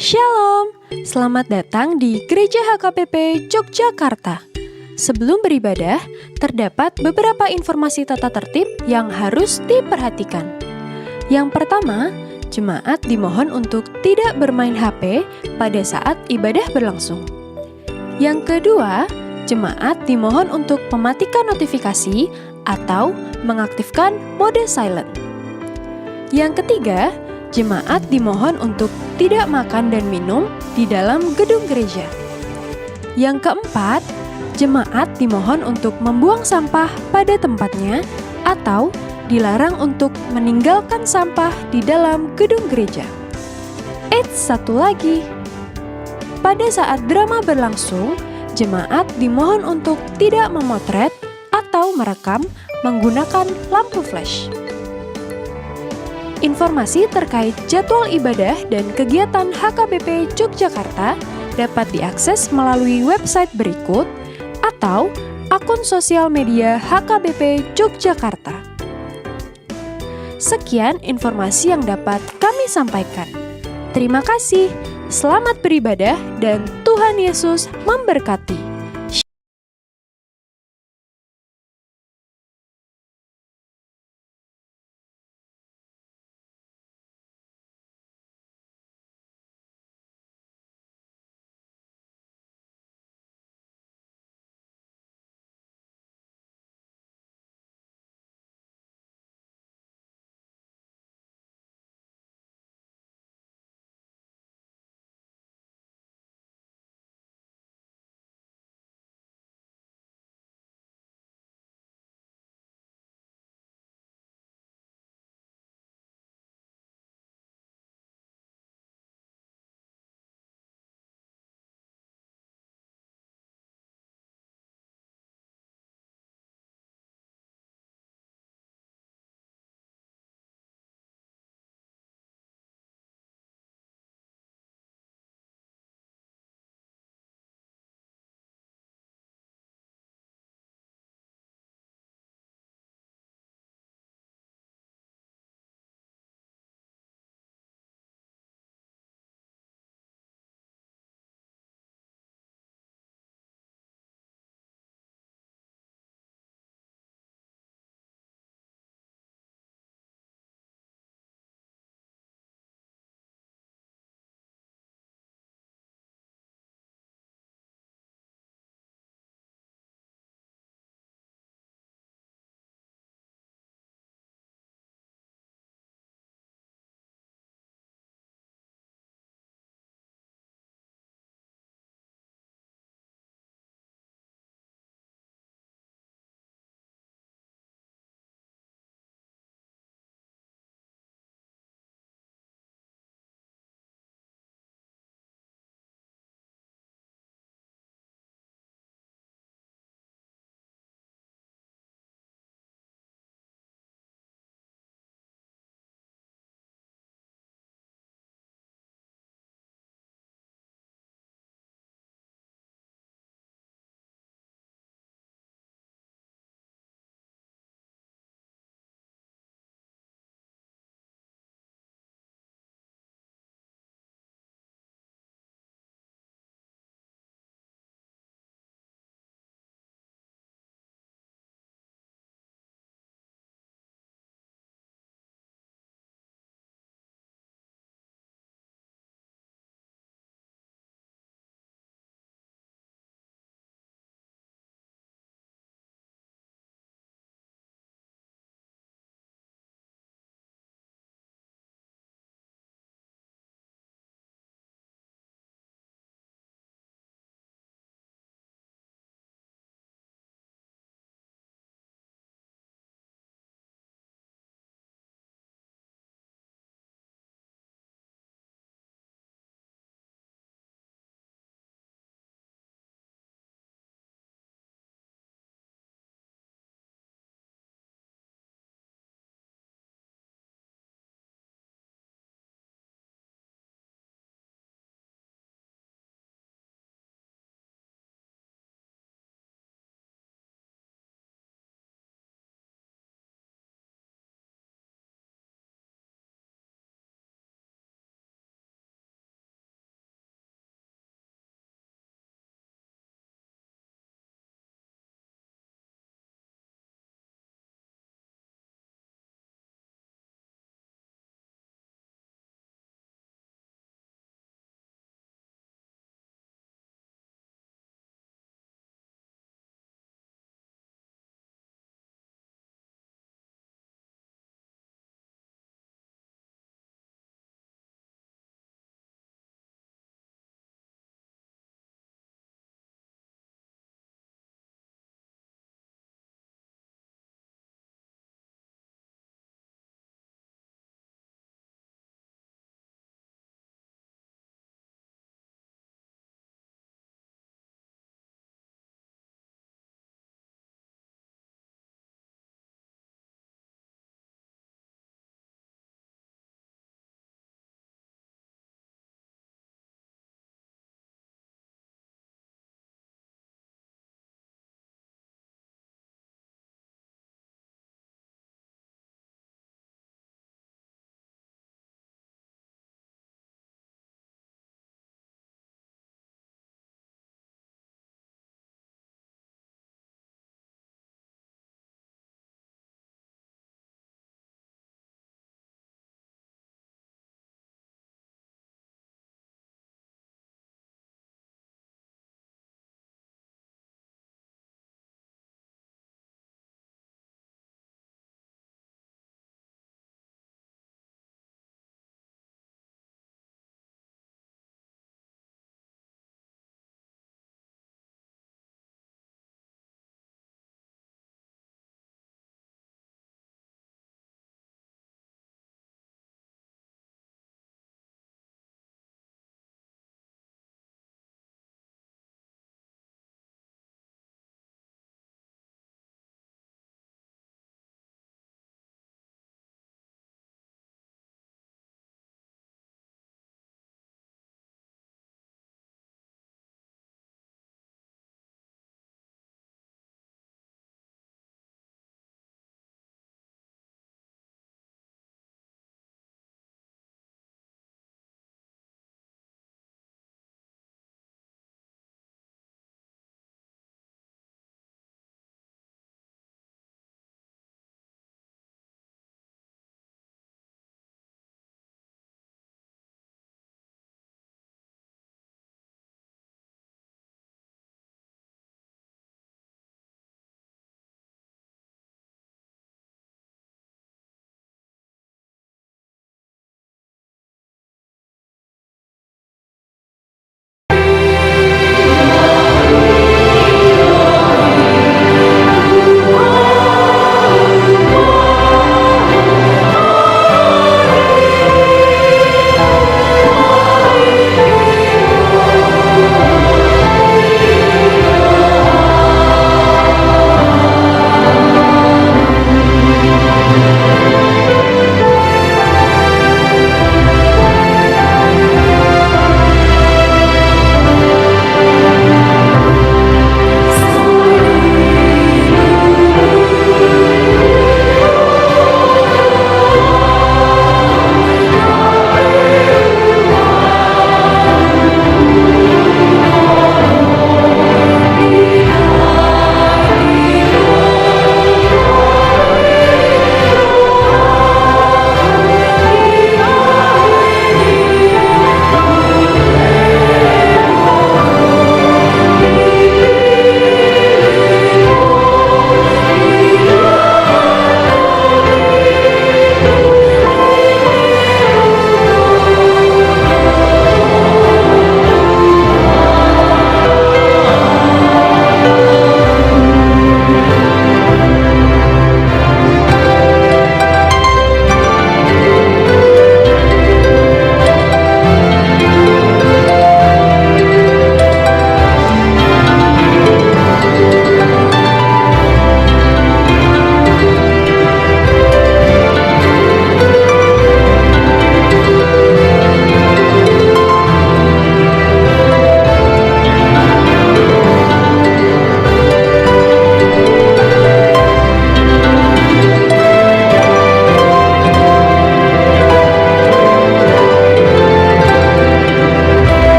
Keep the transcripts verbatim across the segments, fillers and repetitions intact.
Shalom, selamat datang di Gereja H K B P Yogyakarta. Sebelum beribadah, terdapat beberapa informasi tata tertib yang harus diperhatikan. Yang pertama, jemaat dimohon untuk tidak bermain H P pada saat ibadah berlangsung. Yang kedua, jemaat dimohon untuk mematikan notifikasi atau mengaktifkan mode silent. Yang ketiga, jemaat dimohon untuk tidak makan dan minum di dalam gedung gereja. Yang keempat, jemaat dimohon untuk membuang sampah pada tempatnya atau dilarang untuk meninggalkan sampah di dalam gedung gereja. Eits, satu lagi. Pada saat drama berlangsung, jemaat dimohon untuk tidak memotret atau merekam menggunakan lampu flash. Informasi terkait jadwal ibadah dan kegiatan H K B P Yogyakarta dapat diakses melalui website berikut atau akun sosial media H K B P Yogyakarta. Sekian informasi yang dapat kami sampaikan. Terima kasih. Selamat beribadah dan Tuhan Yesus memberkati.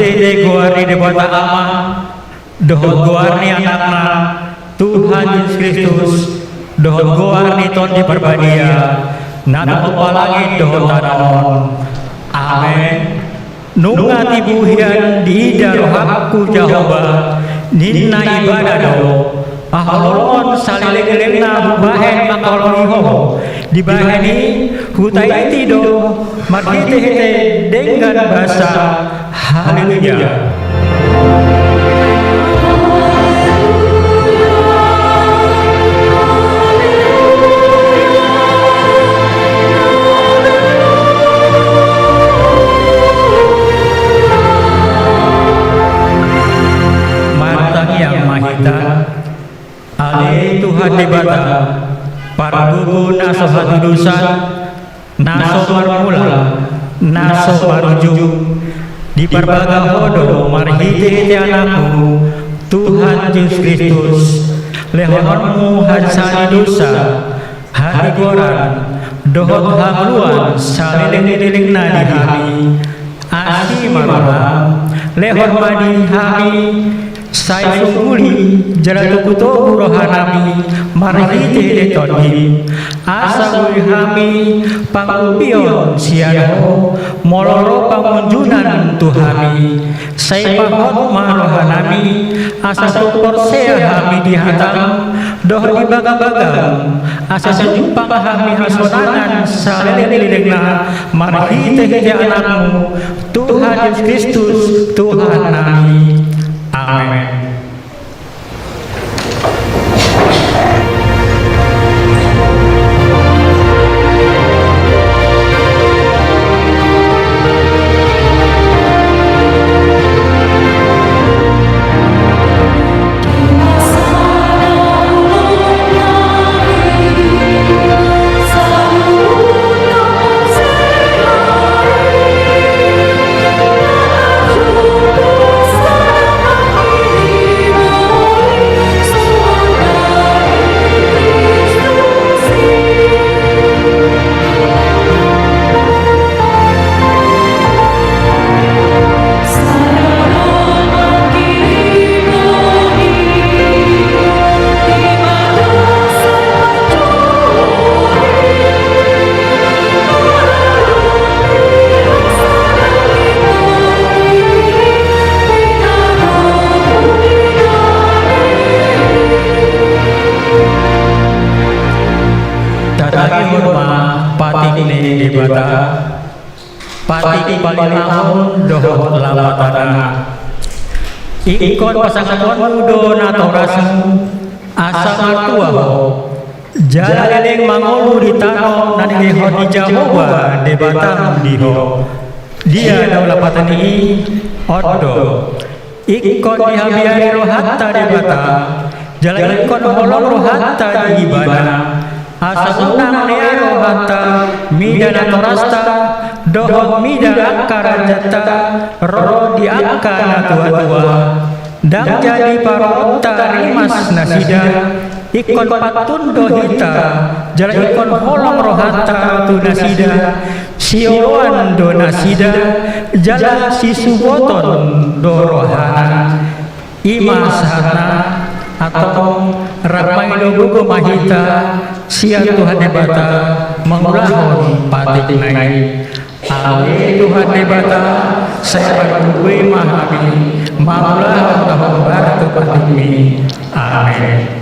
Marhite goar ni Debata Ama, dohot goar ni Anakna, Tuhan Jesus Kristus, dohot goar ni Tondi Parbadia, na tumompa langit dohot tano on. Amen. Nunga tibu hian diida rohangku Jahowa, ninna ibana do, haholongon saleleng-lelengna hubahen mangkaholongi Ho. Dibahen i hutaiti do marhite-hite denggan basa. Haleluya. Martangiang ma hita. Ale Tuhan Debata, pargogo na so hatudosan, na so marmula, na so marujung, diparbaga Ho do marhite-hite Anakmu, Tuhan Jesus Kristus, lehononmu hansa ni dosa, hatigoran, dohot hangoluan saleleng-lelengna di hami. Asi ma roham, lehon ma di hami, sai sungguli jala togu-togu rohanami marhite-hite Tondim, asa boi hami pangupion sian Ho, molo ro pangunjunan tu hami. Sai pahot ma rohanami, asa tung porsea hami di hatam, dohot di bagabagam, asa sai jumpang hami hasonangan saleleng-lelengna, marhite-hite Anakmu, Tuhan Jesus Kristus, Tuhannami. Amen. Tatangihon ma patik ni Debata. Patik palimahon dohot lapatna. Ingkon pasangaponmu do natorasmu, asa martua ho, jala leleng mangolu di tano na nilehon ni Jahowa Debatam di ho. Dia do lapatna i? On do. Ingkon dihabiari rohanta Debata, jala ingkon holong rohanta di Ibana. Asa unang lea rohanta mida natorasta, dohot mida angka rajanta, ro di angka natuatua. Ndang jadi paroonta rimas nasida, ingkon pantun do hita, jala ingkon holong rohanta tu nasida, sioloan do nasida, jala sisuboton do rohana. I ma sahatna, antong rap ma i do, gogo ma hita, sian Tuhan Debata mangulahon patikna i. Ale Tuhan Debata, sai margogo ma hami mangulahon na hombar tu patikmi. Amen.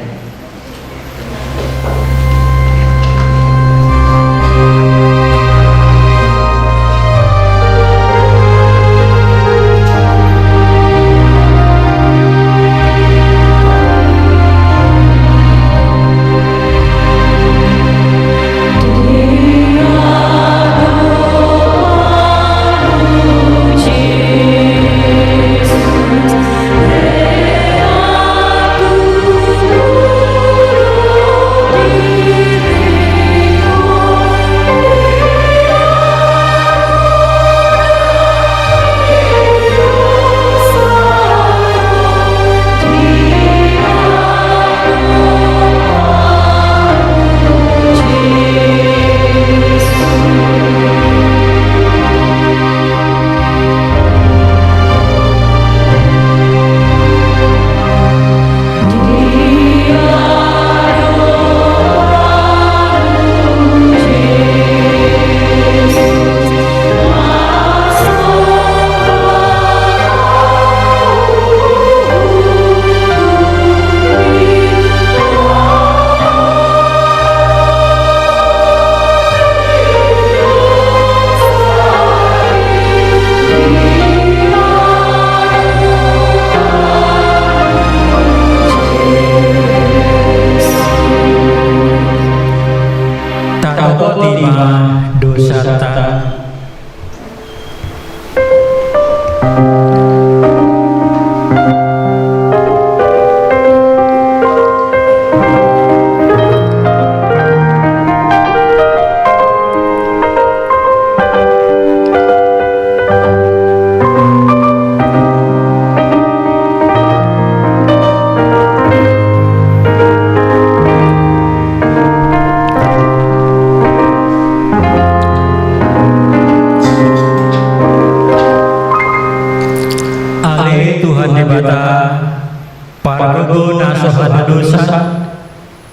Pargogo na so hata dosa,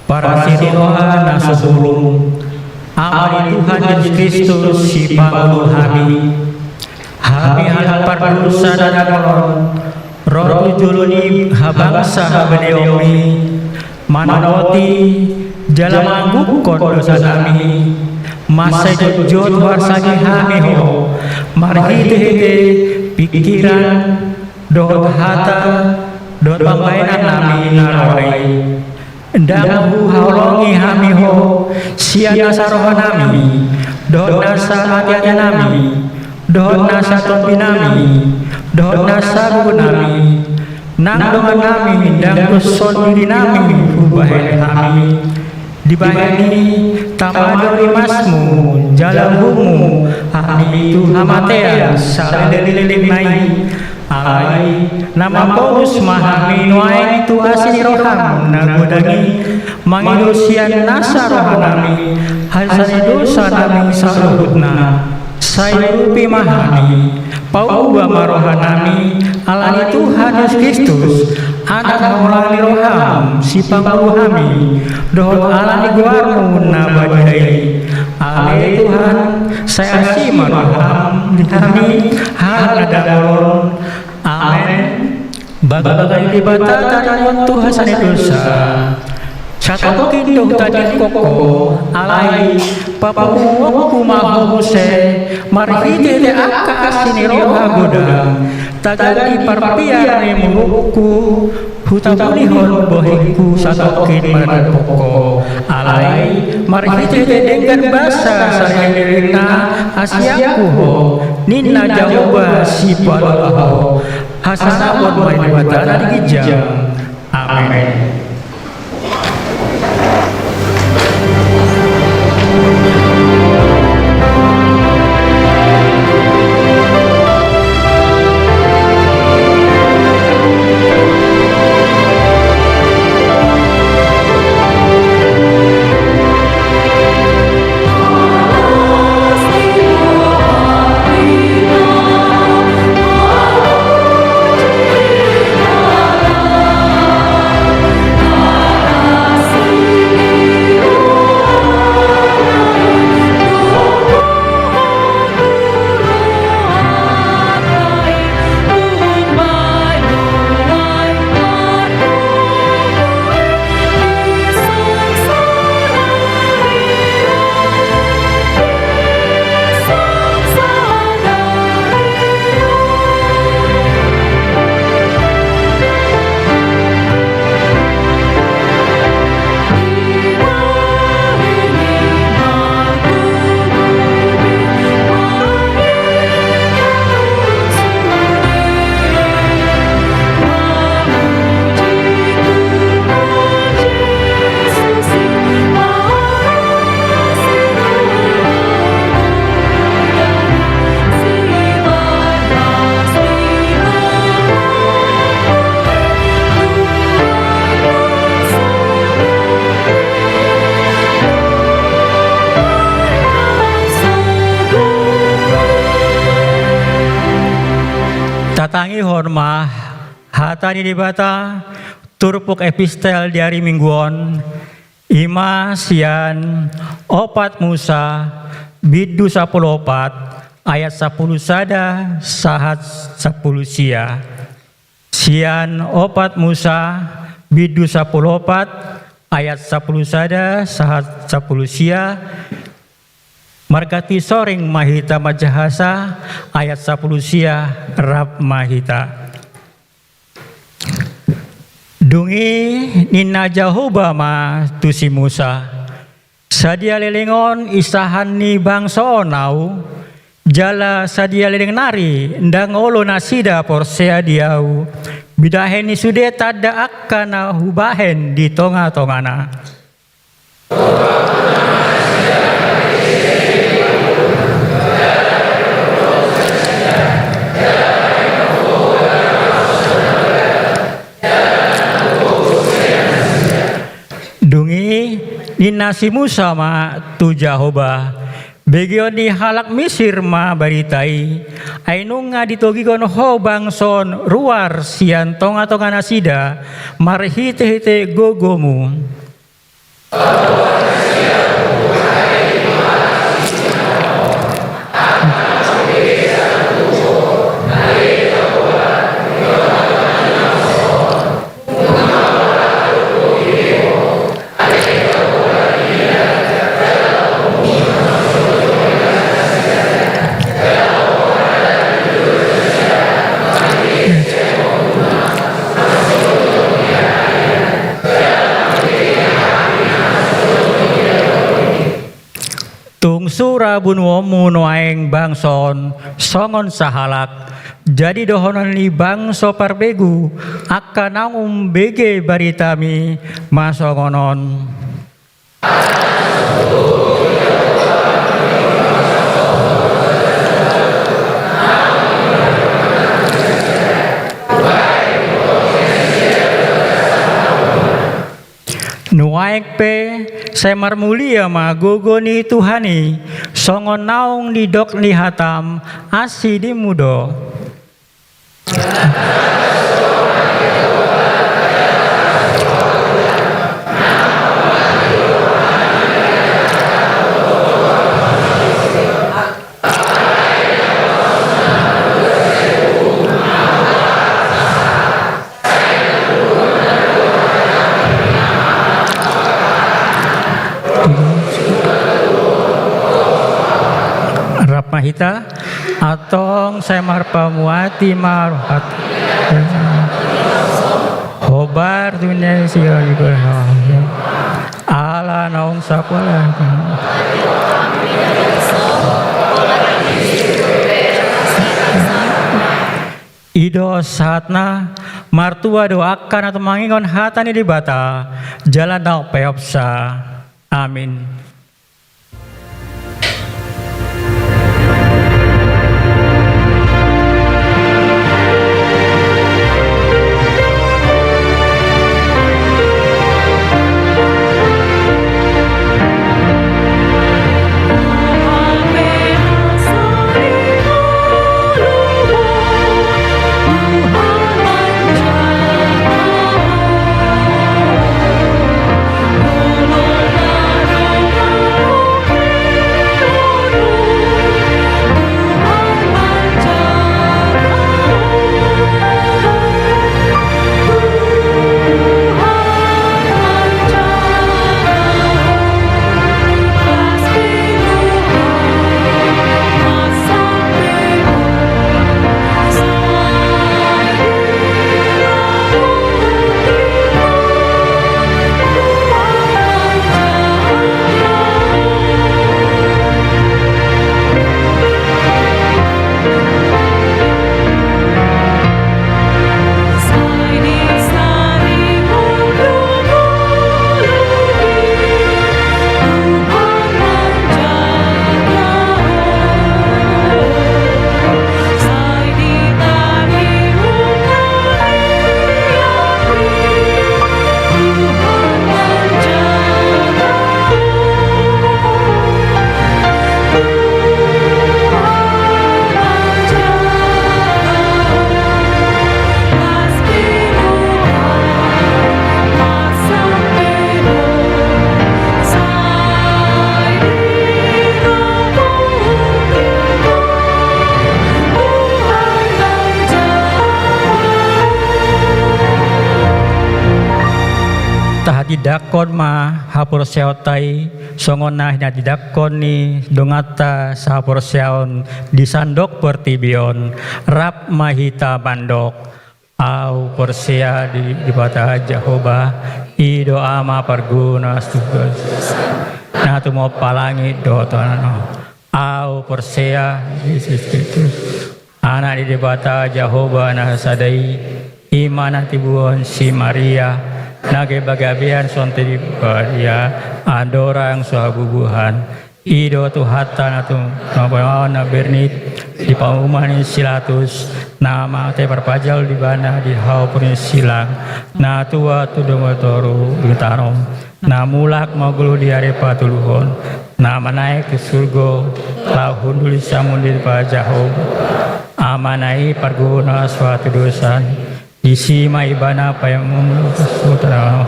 parasi ni roha na so burung, Ama ni Tuhan Jesus Kristus, sipangolu hami. Hami halak pardosa na dangol on, ro tu jolo ni habangsa habebeonmi, manopoti jala manganggukon dosanami, mansai jotjot huarsaki hami Ho, marhitehite pingkiran, dohot hata, dohot pambahenannami na roa i. Ndang huhaholongi hami Ho sian nasa rohanami, dohot nasa ateateanami, dohot nasa tondinami, dohot nasa gogonami, nang dongannami, ndang doshon dirinami hubahen hami. Dibahen i, tama do rimasmu jala uhummu hami tu hamatean saleleng ni lelengna i. Alai na mambongus ma hami nuaeng tu asi ni roham na godang i, mangido sian nasa rohanami, hasa ni dosanami saluhutna. Sai urupi ma hami, pauba ma rohanami, ala ni Tuhan Jesus Kristus, Anak haholongan ni roham, sipangolu hami, dohot ala ni goarmu na badia i. Ale Tuhan, sai asi ma roham di hami halak na dangol on. Amen. Bagabaga ni Debata taringot tu hasa ni dosa, satongkin do hutadingkon Ho, alai papunguonku ma Ho muse, marhitehite angka asi ni roha godang, tagan di parpiar ni murukku, hutabulihon bohingku satongkin mandokkon Ho. Alai marhitehite denggan basa saleleng ni lelengna, asi angkup Ho, ninna Jahowa Sipalua Ho. Hasangapon ma Debata na di ginjang. Amen. Tatangihon ma hata ni Debata, turpuk epistel di ari Minggu on, i ma sian Opat Musa, bindu sampulu opat, ayat sampulu sada sahat sampulu sia. Sian Opat Musa, bindu sampulu opat, ayat sampulu sada sahat sampulu sia. Marganti soring ma hita manjahasa ayat sampulu sia, rap ma hita. Dung i ninna Jahowa ma tu si Musa: Sadia leleng on isahan ni bangso on Ahu, jala sadia leleng nari ndang olo nasida porsea di Ahu, bidahen i sude tanda angka na Hubahen di tongatongana. Dung i ninna si Musa ma tu Jahowa: Begeon ni halak Misir ma barita i, ai nunga ditogihon Ho bangso on ruar sian tongatonga nasida marhitehite gogoMu. Tung sura bunuonMu nuaeng bangso on songon sahalak, jadi dohonon ni bangso parbegu, angka naung umbege baritaMi ma songon on. Nuaeng pe sai marmulia ma gogo ni Tuhan i, songon naung nidok ni hataM, asi diMu do. Rap ma hita. Antong sai marpamuati ma roha. Hombar tu na sian i, ala naung sapulan. I do sahatna. Martua do angka na tumangingon hata ni Debata jala na umpeopsa. Amin. Tahatindangkon ma haporseaonta i songon na hinatindangkon ni donganta sahaporseaon di sandok portibi on. Rap ma hita mandok. Ahu porsea di Debata Jahowa, i do Ama parguna, na tumompa langit dohot tano. Ahu porsea di Jesus Kristus, Anak ni Debata Jahowa na sada i, i ma na tinibuhon si Maria, na gabagabean songon tinibuhon Maria, andorang so habubuhan. I do Tuhanta na tum-, na pinaon na bernit di panuman ni si Pilatus, na mate parpajal di bana di hau purni silang, na tuat tu dumenggan toru di tano, na mulak mangolu di ari patoluhon, Na manaek tu surgo, laho hundul siamun di pajahu. Amana i parguna suatu dosa. Disi ma ibana paimon kesutan.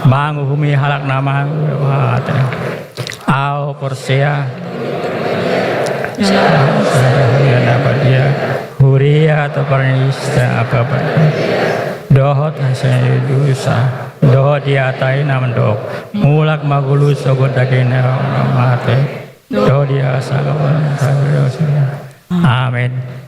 Manguhumi halak na mate. Au porsea. Ia na badia. Huria tu parnista apa. Dohot hasai dosa. Dohot di atai na mandok. Mulak ma gulu sogot daging na mate. Dohot di asa. Amin.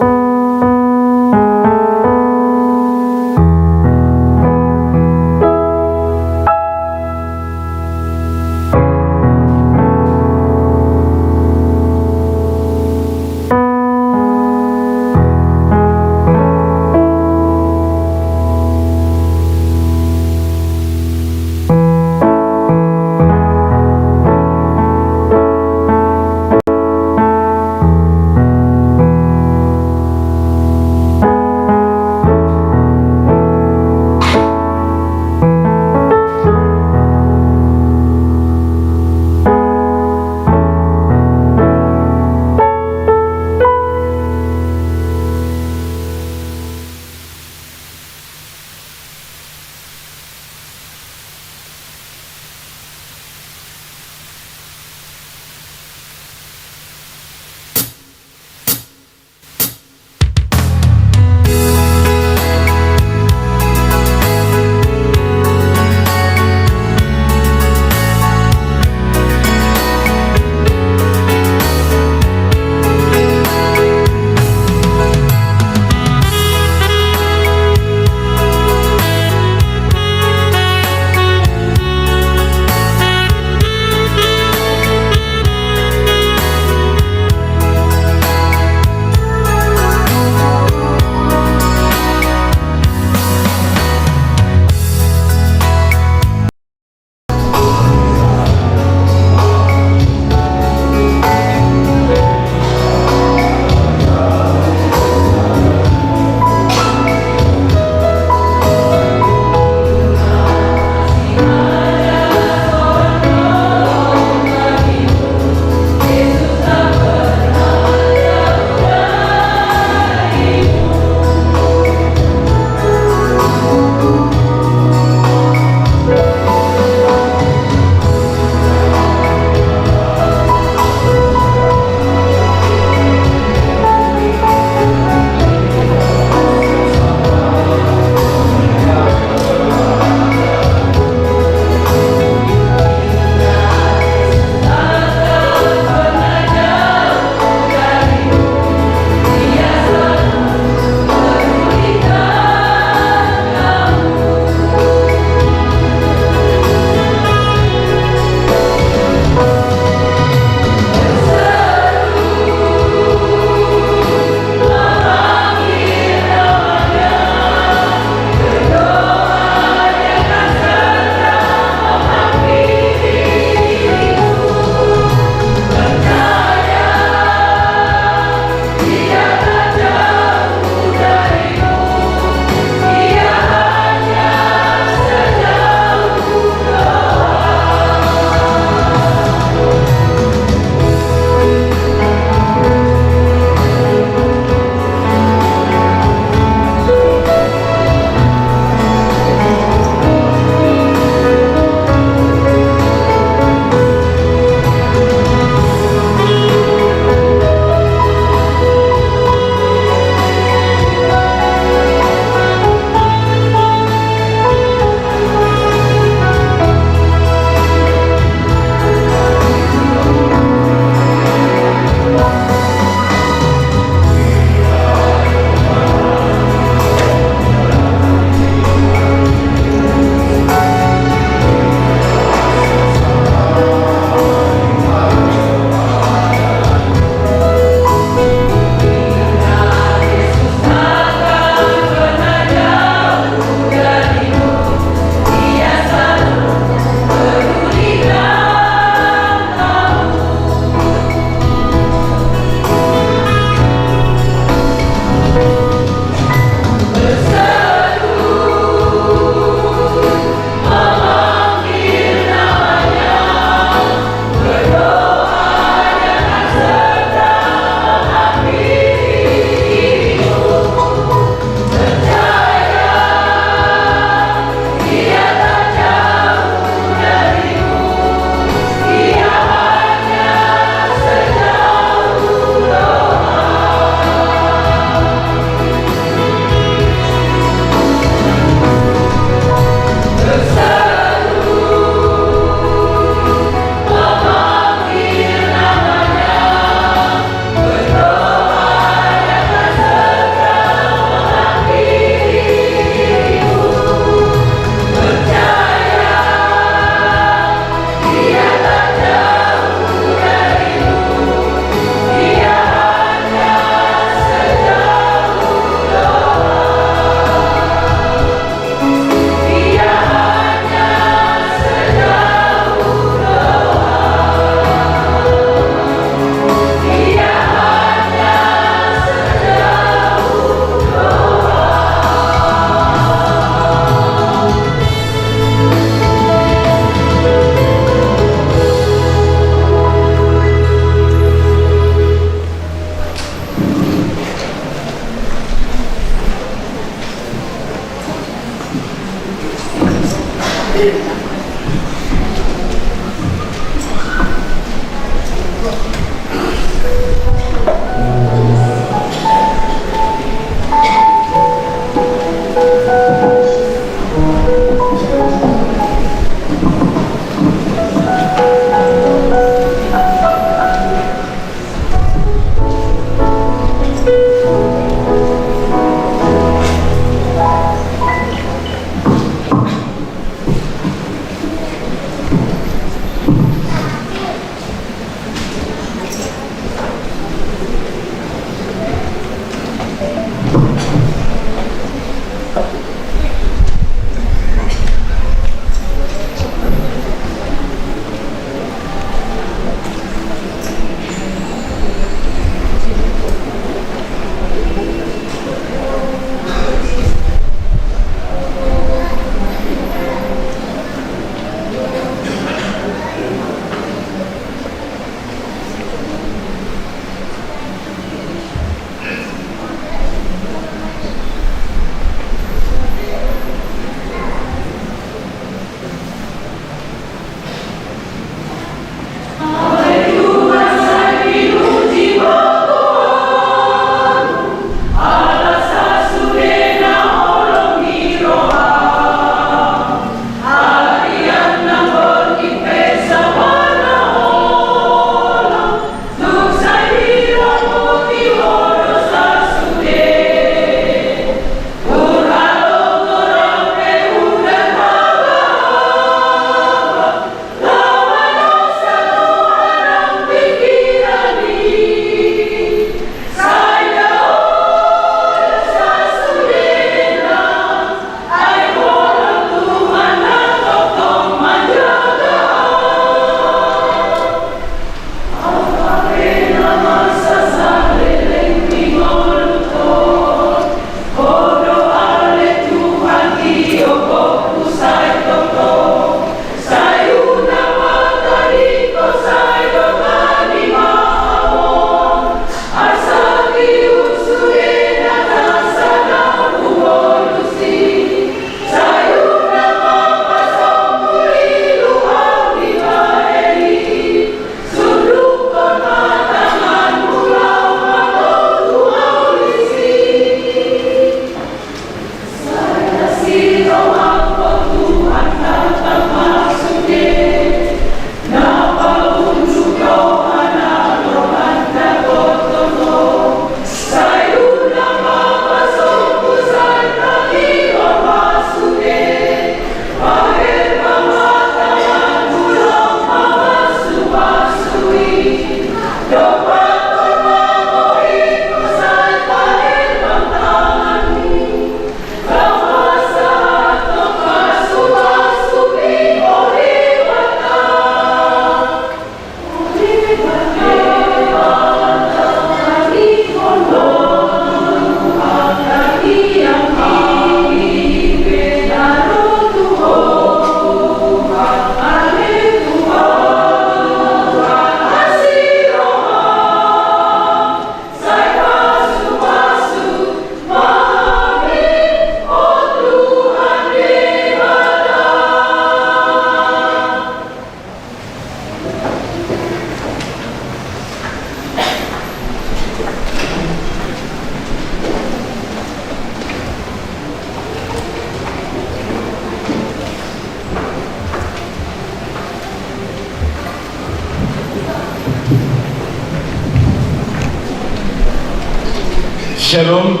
Shalom.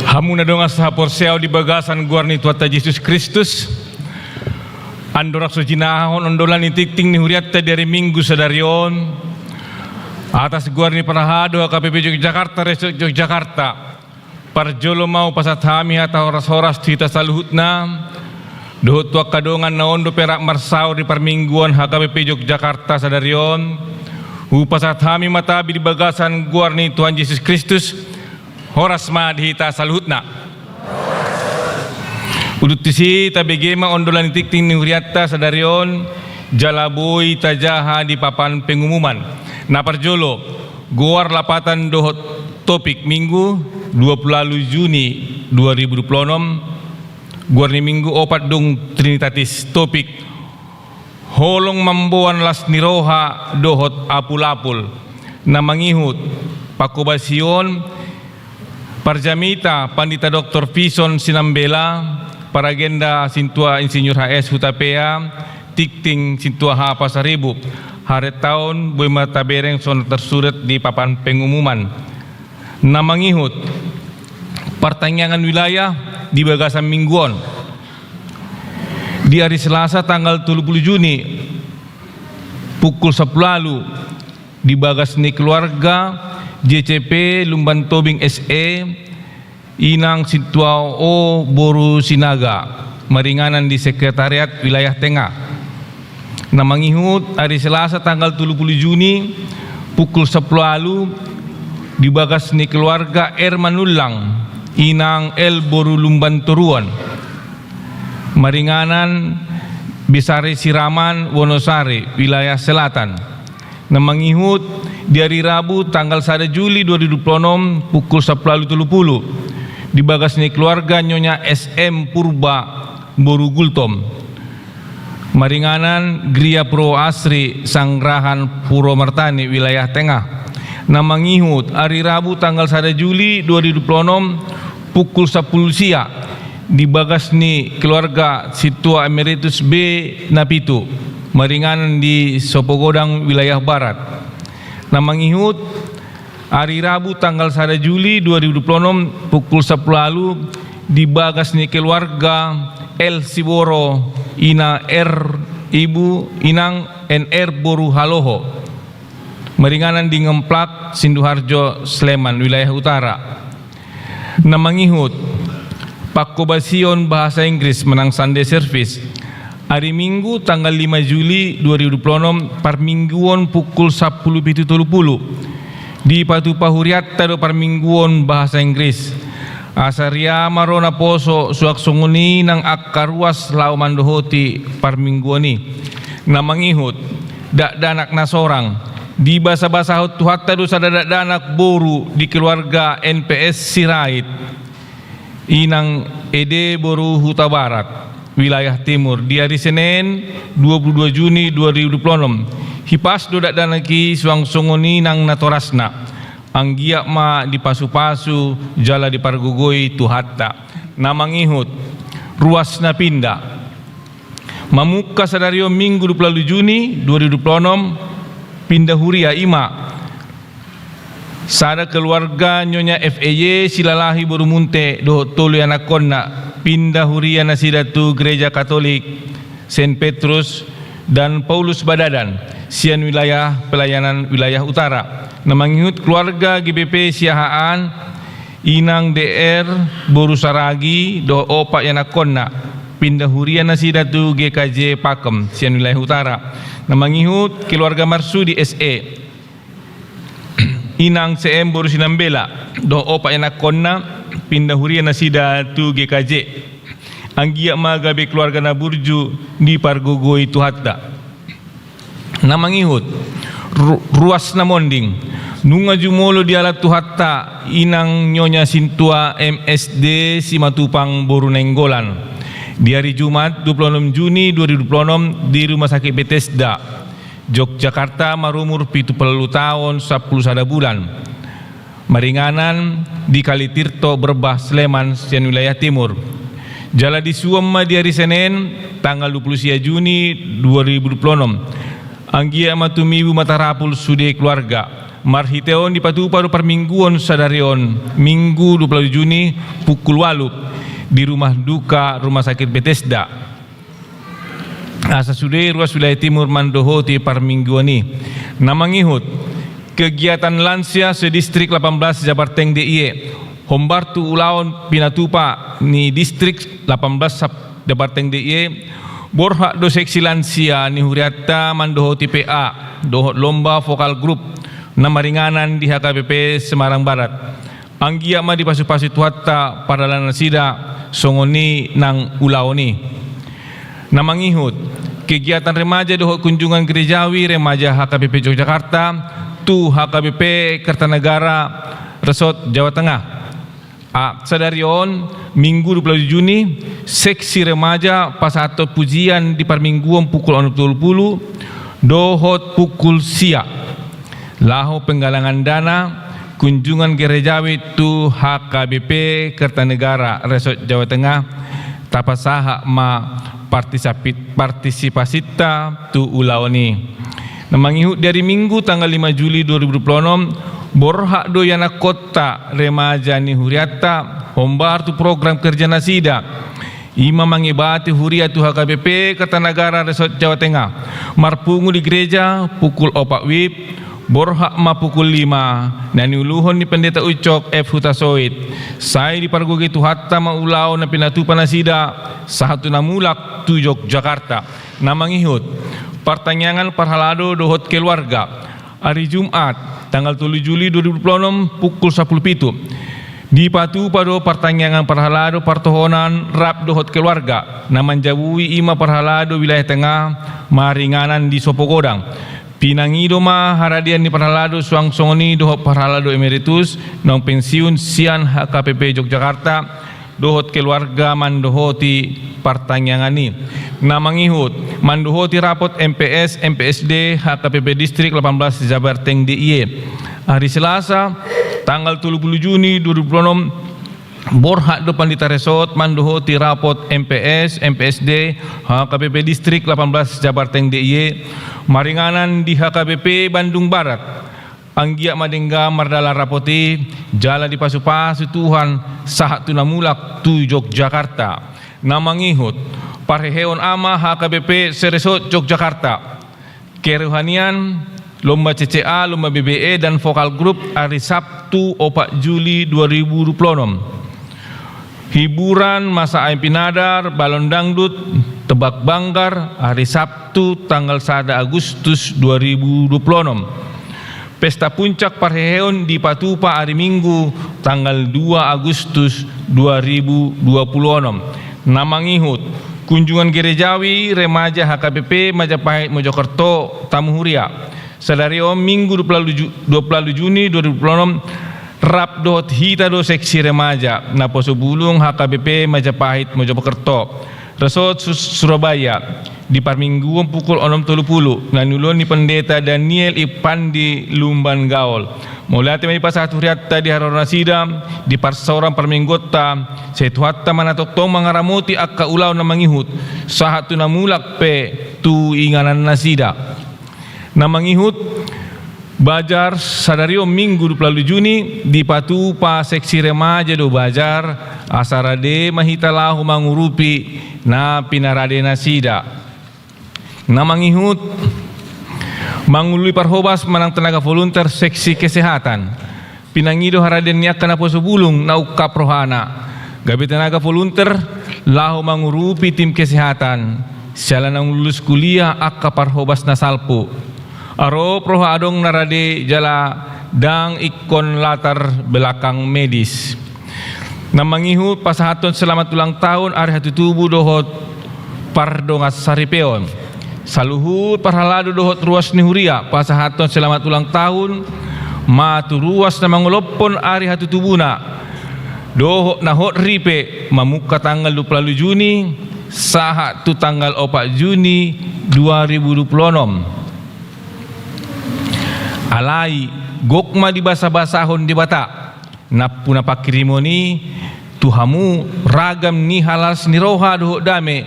Hamu na dongan sahaporseaon di bagasan goar ni Tuhanta Jesus Kristus, andorang so jinahahon ondolan ni tingting ni hurianta di ari Minggu sadari on, atas goar ni parhalado H K P P Yogyakarta, Resort Yogyakarta, parjolo ma hupasahat hami hata horas-horas tu hita saluhutna, dohot tu angka dongan na on dope rap marsaor di parmingguon H K P P Yogyakarta sadari on. Hupasahat hami ma tabi di bagasan goar ni Tuhan Jesus Kristus. Horas ma di hita saluhutna. Udut tusi tabege ma ondolan ni tingting ni hurianta sadari on, jala boi tajaha di papan pengumuman. Na parjolo, goar lapatan dohot topik Minggu, dua puluh ualu Juni dua ribu dua puluh onom. Goar ni Minggu opat dung Trinitatis. Topik: Holong mamboan las ni roha dohot apulapul. Na mangihut pangkobasion, parjamita Pandita Doktor Pison Sinambela, paragenda Sintua Insinyur H S Hutapea, tingting Sintua H A Pasaribu. Harentaon boi ma tabereng songon tarsurat di papan pengumuman. Na mangihut partangiangan wilayah di bagasan minggu on. Di ari Selasa tanggal tolu pulu Juni pukul sampulu ualu, di bagas ni keluarga J C P Lumban Tobing S E, Inang Sintua O boru Sinaga, maringanan di Sekretariat Wilayah Tengah. Na mangihut ari Selasa tanggal tolu pulu Juni pukul sampulu ualu, di bagas ni keluarga R Manullang, Inang L boru Lumban Toruan, maringanan Besari Siraman, Wonosari, Wilayah Selatan. Na mangihut di ari Rabu tanggal sada Juli dua ribu dua pulu onom pukul sampulu ualu tolu pulu, di bagas ni keluarga Nyonya S M Purba boru Gultom, maringanan Gereja Pro Asri Sanggrahan Purwomartani, Wilayah Tengah. Na mangihut ari Rabu tanggal sada Juli dua ribu dua pulu onom pukul sampulu sia, di bagas ni keluarga Sintua Emeritus B Napitu, maringanan di Sopogodang, Wilayah Barat. Na mangihut ari Rabu tanggal sada Juli dua ribu dua pulu onom pukul sampulu ualu, di bagas ni keluarga L Siboro, Ina R, Ibu Inang N R boru Haloho, maringanan di Ngemplak, Sinduharjo, Sleman, Wilayah Utara. Na mangihut pangkobasion bahasa Inggris manang Sunday service. Ari Minggu tanggal lima Juli dua ribu dua pulu onom, parmingguon pukul sampulu pitu tolu pulu, dipatupa hurianta do parmingguon bahasa Inggris. Asa riama ro naposo suang songon i nang angka ruas laho mandohoti parmingguon i. Na mangihut dakdanak na sorang, dibasabasahon Tuhanta do sada dakdanak boru di keluarga N P S Sirait, Inang Ede boru Hutabarat, Wilayah Timur, di ari Senen dua pulu dua Juni dua ribu dua pulu onom. Hipas do dakdanak i suang songon i nang natorasna. Anggiat ma dipasupasu jala dipargogoi Tuhanta. Na mangihut ruas na pinda. Mamungka sadari on Minggu dua pulu ualu Juni dua ribu dua pulu onom, pinda huria, i ma sada keluarga Nyonya F E Y Silalahi boru Munte dohot tolu ianakkonna, pinda huria nasida tu Gereja Katolik Saint Petrus dan Paulus Badadan, sian wilayah Pelayanan, Wilayah Utara. Na mangihut keluarga G B P Siahaan, Inang D R boru Saragi dohot opat ianakkonna, pinda huria nasida tu G K J Pakem, sian Wilayah Utara. Na mangihut keluarga Marsudi S E, Inang C M boru Sinambela dohot opat ianakkonna, pinda huria nasida tu G K J. Anggiat ma gabe keluarga na burju, dipargogoi Tuhanta. Na mangihut ru-, ruas na monding. Nunga jumolo dialap Tuhanta Inang Nyonya Sintua M S D Simatupang boru Nainggolan di ari Jumat dua pulu onom Juni dua ribu dua pulu onom di Rumah Sakit Bethesda Yogyakarta, marumur pitu pulu ualu taon sampulu sada bulan, maringanan di Kalitirto, Berbah, Sleman, sian Wilayah Timur. Jala disuan ma di ari Senen tanggal dua pulu sia Juni dua ribu dua pulu onom. Anggiat ma tumibu ma tarapul sude keluarga. Marhite on dipatupa do parmingguon sadari on, Minggu dua pulu ualu Juni, pukul ualu, di rumah duka Rumah Sakit Bethesda. Asa sude ruas Wilayah Timur mandohoti parmingguon i. Na mangihut kegiatan lansia se-Distrik lapan belas Jabarteng D I E, hombar tu ulaon pinatupa ni Distrik lapan belas Sab-, Jabarteng D I E, borhat do seksi lansia ni hurianta mandohoti P A dohot lomba vokal grup na maringanan di H K B P Semarang Barat. Anggiat ma dipasupasu Tuhanta pardalanan nasida songon i nang ulaon i. Na mangihut kegiatan remaja dohot kunjungan gerejawi remaja H K B P Yogyakarta tu H K B P Kertanegara, Resort Jawa Tengah. A, sadari on, Minggu dua puluh Juni, seksi remaja pasahathon pujian di parmingguon pukul onom tolu pulu dohot pukul sia. Laho penggalangan dana kunjungan gerejawi tu H K B P Kertanegara Resort Jawa Tengah, tapasahat ma partisipasi-, partisipasinta tu ulaon i. Na mangihut di ari Minggu tanggal lima Juli dua ribu dua puluh onom, borhat do ianakhonta remaja ni hurianta hombar tu program kerja nasida. I ma mangebati huria tu H K B P Kertanegara Resort Jawa Tengah. Marpungu di gereja pukul opat wib, borhat ma pukul lima, na niuluhon ni Pendeta Ucok F Hutasoit. Sai dipargogoi Tuhanta ma ulaon na pinatupa nasida, sahat tu na mulak tu Yogyakarta. Na mangihut, partangiangan parhalado dohot keluarga. Ari Jumat, tanggal tolu Juli dua ribu dua puluh onom, pukul sampulu pitu. Dipatupa do partangiangan parhalado partohonan rap dohot keluarga, na manjabui i ma parhalado wilayah tengah maringanan di Sopogodang. Pinangido ma haradean ni parhalado suang songon i dohot parhalado emeritus, naung pensiun sian H K P P Yogyakarta, dohot keluarga mandohoti partangiangan i. Na mangihut, mandohoti rapot M P S, M P S D, H K P P Distrik lapan belas Jabarteng D I E. Ari Selasa, tanggal tolu pulu Juni dua ribu dua puluh onom, borhat do Pandita Resort mandohoti rapot M P S, M P S D, H K P P Distrik lapan belas Jabarteng D I E, maringanan di H K P P Bandung Barat. Anggiat ma denggan mardalan rapot i, jala dipasupasu Tuhan sahat tu na mulak tu Yogyakarta. Na mangihut, parheheon ama H K B P se-Resort Yogyakarta. Kerohanian, lomba C C A, lomba B B E, dan vokal grup, ari Sabtu, opat Juli dua ribu dua puluh onom. Hiburan, masa Aek Pinadar, balon dangdut, tebak banggar, ari Sabtu, tanggal sada Agustus dua ribu dua puluh onom. Pesta puncak parheheon dipatupa ari Minggu, tanggal dua Agustus dua ribu dua puluh onom. Na mangihut, kunjungan gerejawi remaja H K B P Majapahit Mojokerto, tamu huria. Sadari on Minggu dua puluh, dua puluh Juni dua ribu dua puluh onom, rap dohot hita do seksi remaja naposo bulung H K B P Majapahit Mojokerto, Resort Su-, Surabaya, di parmingguon pukul onom tolu pulu, na niuluhon ni Pendeta Daniel Ipandi Lumban Gaol. Mauliate ma dipasahat hurianta di haroro nasida, di parsaoran parmingguonta, sai Tuhanta ma na tongtong mangaramoti angka ulaon na mangihut, sahat tu na mulak pe tu inganan nasida. Na mangihut, bazar sadari on Minggu dua pulu Juni, dipatupa seksi remaja do bazar, asa rade ma hita laho mangurupi na pinarade nasida. Na mangihut, mangului parhobas manang tenaga volunteer seksi kesehatan. Pinangido haradean ni angka naposo bulung na ungkap rohana. Gabe tenaga volunteer laho mangurupi tim kesehatan. Siala naung lulus kuliah angka parhobas na salpu. Arop roha adong na rade jala ndang ingkon latar belakang medis. Na mangihut pasahathon selamat ulang tahun ari hatutubu dohot pardongansaripeon. Saluhut parhalado dohot ruas ni huria pasahathon selamat ulang tahun ma tu ruas na mangolophon ari hatutubuna dohot na hot ripe mamungka tanggal dua pulu Juni sahat tu tanggal opat Juni dua ribu dua pulu onom. Alai gok ma dibasabasahon Debata nampuna pangkirimon i tu hamu ragam ni halalas ni roha dohot dame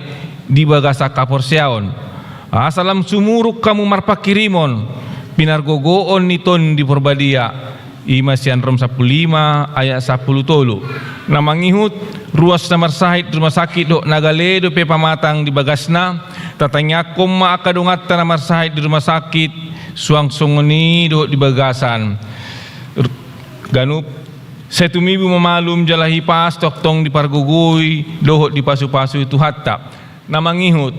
di bagasan haporseaon. Asa lam sumurung hamu marpangkirimon pinargogoon ni Tondi Porbadia, i ma sian Rom sampulu lima ayat sampulu tolu. Na mangihut, ruas na marsahit di rumah sakit dohot na gale dope pamatang di bagasna, tatangiangkon ma angka donganta na marsahit di rumah sakit, suang songon i dohot di bagasan. Ganup, sai tumibu ma malum jala hipas tongtong dipargogoi dohot dipasupasu Tuhanta. Na mangihut,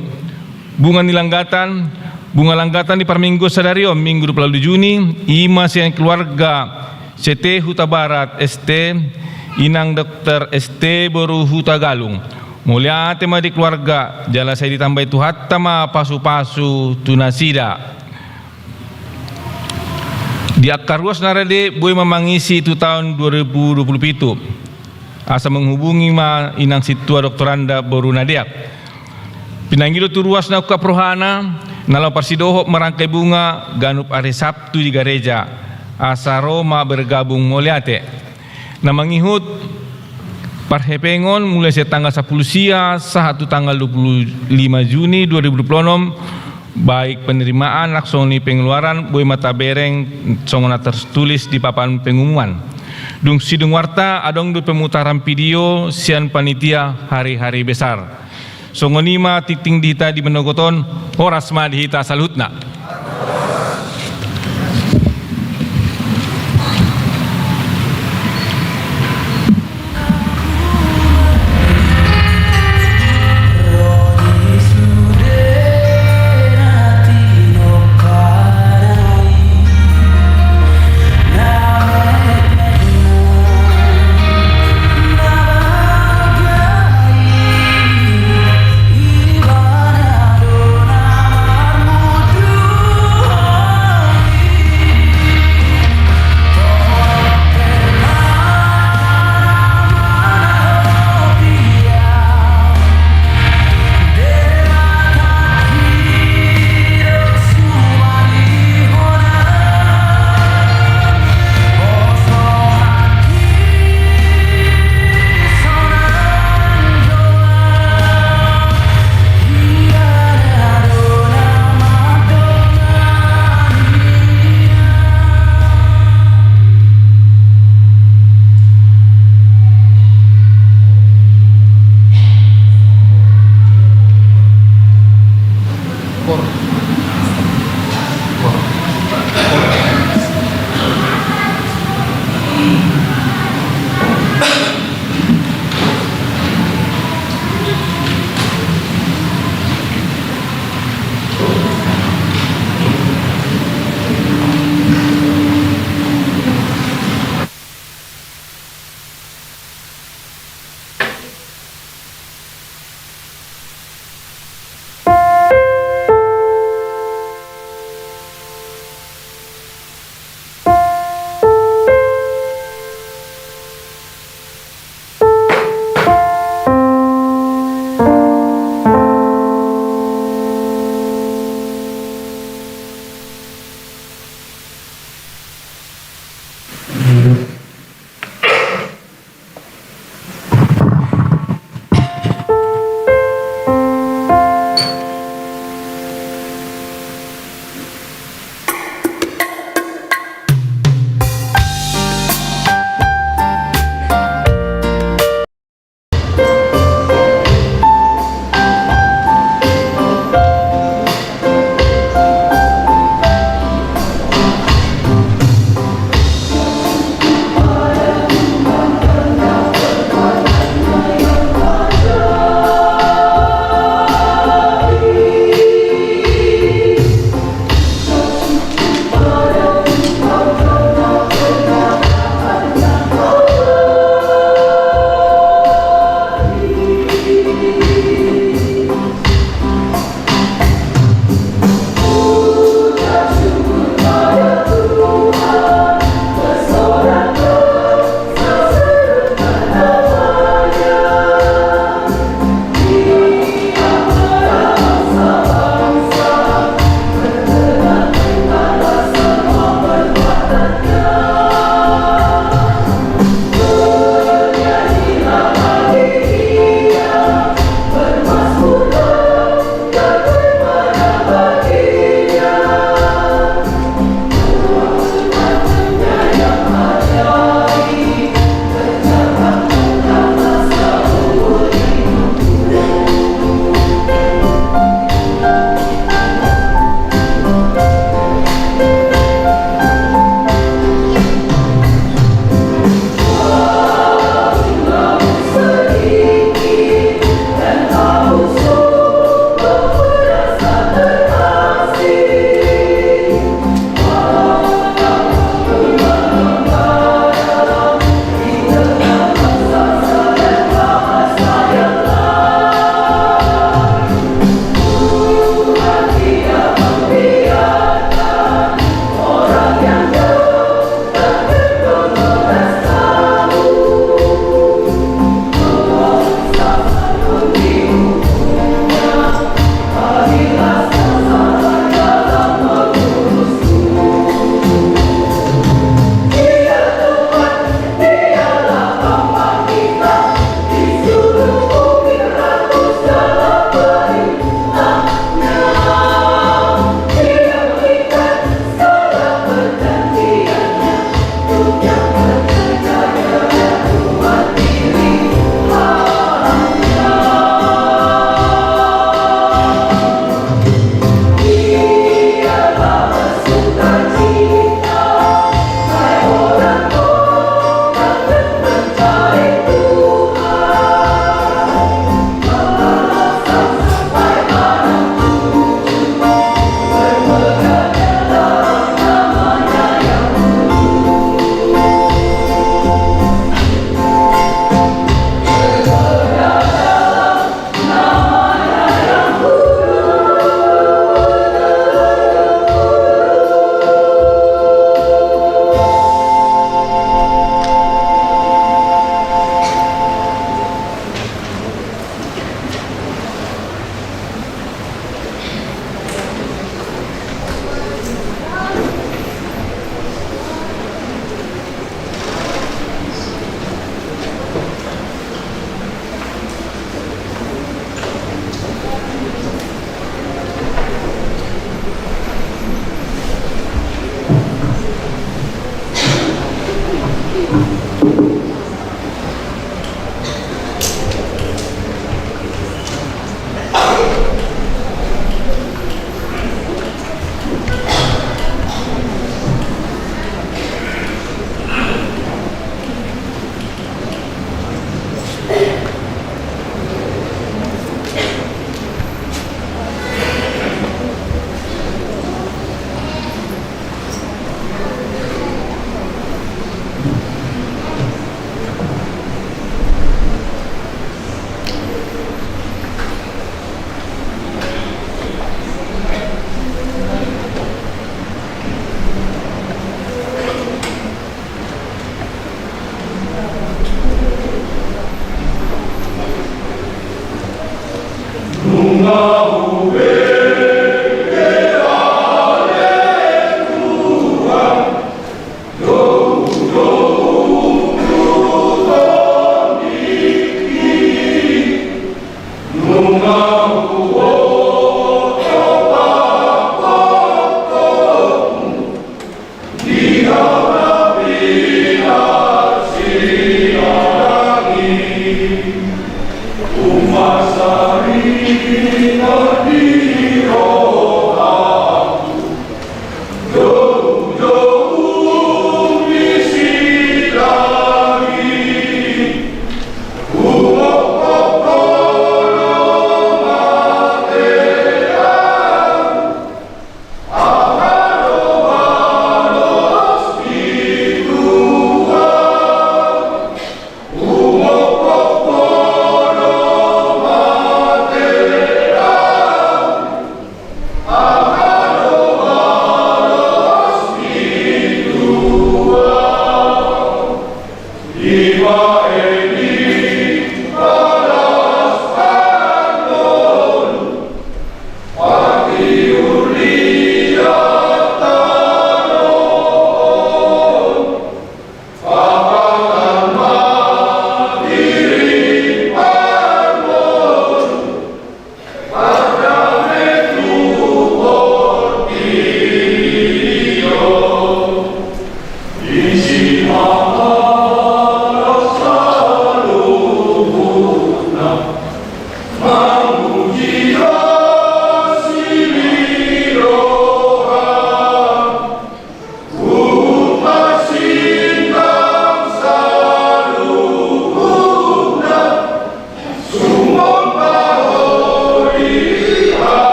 bunga ni langgatan, bunga langgatan di parminggu sadari on, Minggu dua pulu Juni, i ma sian keluarga C T Hutabarat S T, Inang Dokter S T boru Hutagalung. Mauliate ma di keluarga, jala sai ditambai Tuhanta ma pasupasu tu nasida. Di angka ruas na rade boi ma mangisi tu taon dua ribu dua pulu pitu. asa menghubungi ma inang sintua doktoranda boru na deak. Pinangido tu ruas na ungkap rohana, na laho parsidohot merangkai bunga ganup ari Sabtu di gareja, asa ro ma bergabung mauliate. Na mangihut parhepengon mulai sian tanggal sampulu sia sahat tu tanggal dua pulu lima Juni dua ribu dua pulu onom, baik penerimaan nang songon i pengeluaran, boi ma tabereng songon na tertulis di papan pengumuman. Dung sidung warta adong do pemutaran video sian panitia hari-hari besar. Songon i ma tingting di hita di manogot on, horas ma di hita saluhutna.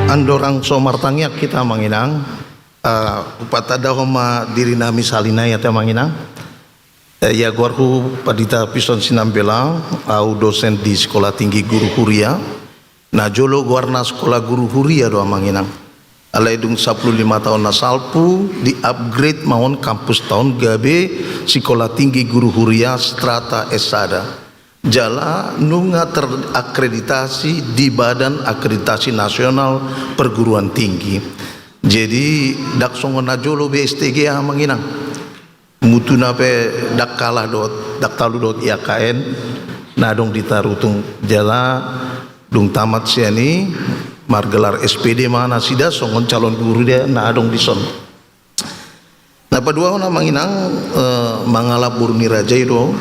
Andorang so martangiang hita, Amang Inang, eh, hupatandahon ma diri nami sahali nai, ate Amang Inang. Eh, ia goarhu Pandita Pison Sinambela, au dosen di Sekolah Tinggi Guru Huria. Na jolo goarna Sekolah Guru Huria do, Amang Inang. Alai dung sampulu lima taon na salpu, di-upgrade ma on kampus ta on gabe Sekolah Tinggi Guru Huria strata S sada. Jala nunga terakreditasi di Badan Akreditasi Nasional Perguruan Tinggi. Jadi, ndang songon na jolo be S T G, Amang Inang. Mutuna pe ndang kalah dohot, ndang talu dohot I A K N, na adong di Tarutung. Jala dung tamat sian i, margelar S P D ma nasida songon calon guru dia na adong dison. Na paduahon, Amang Inang, eh, mangalap boru ni raja i do,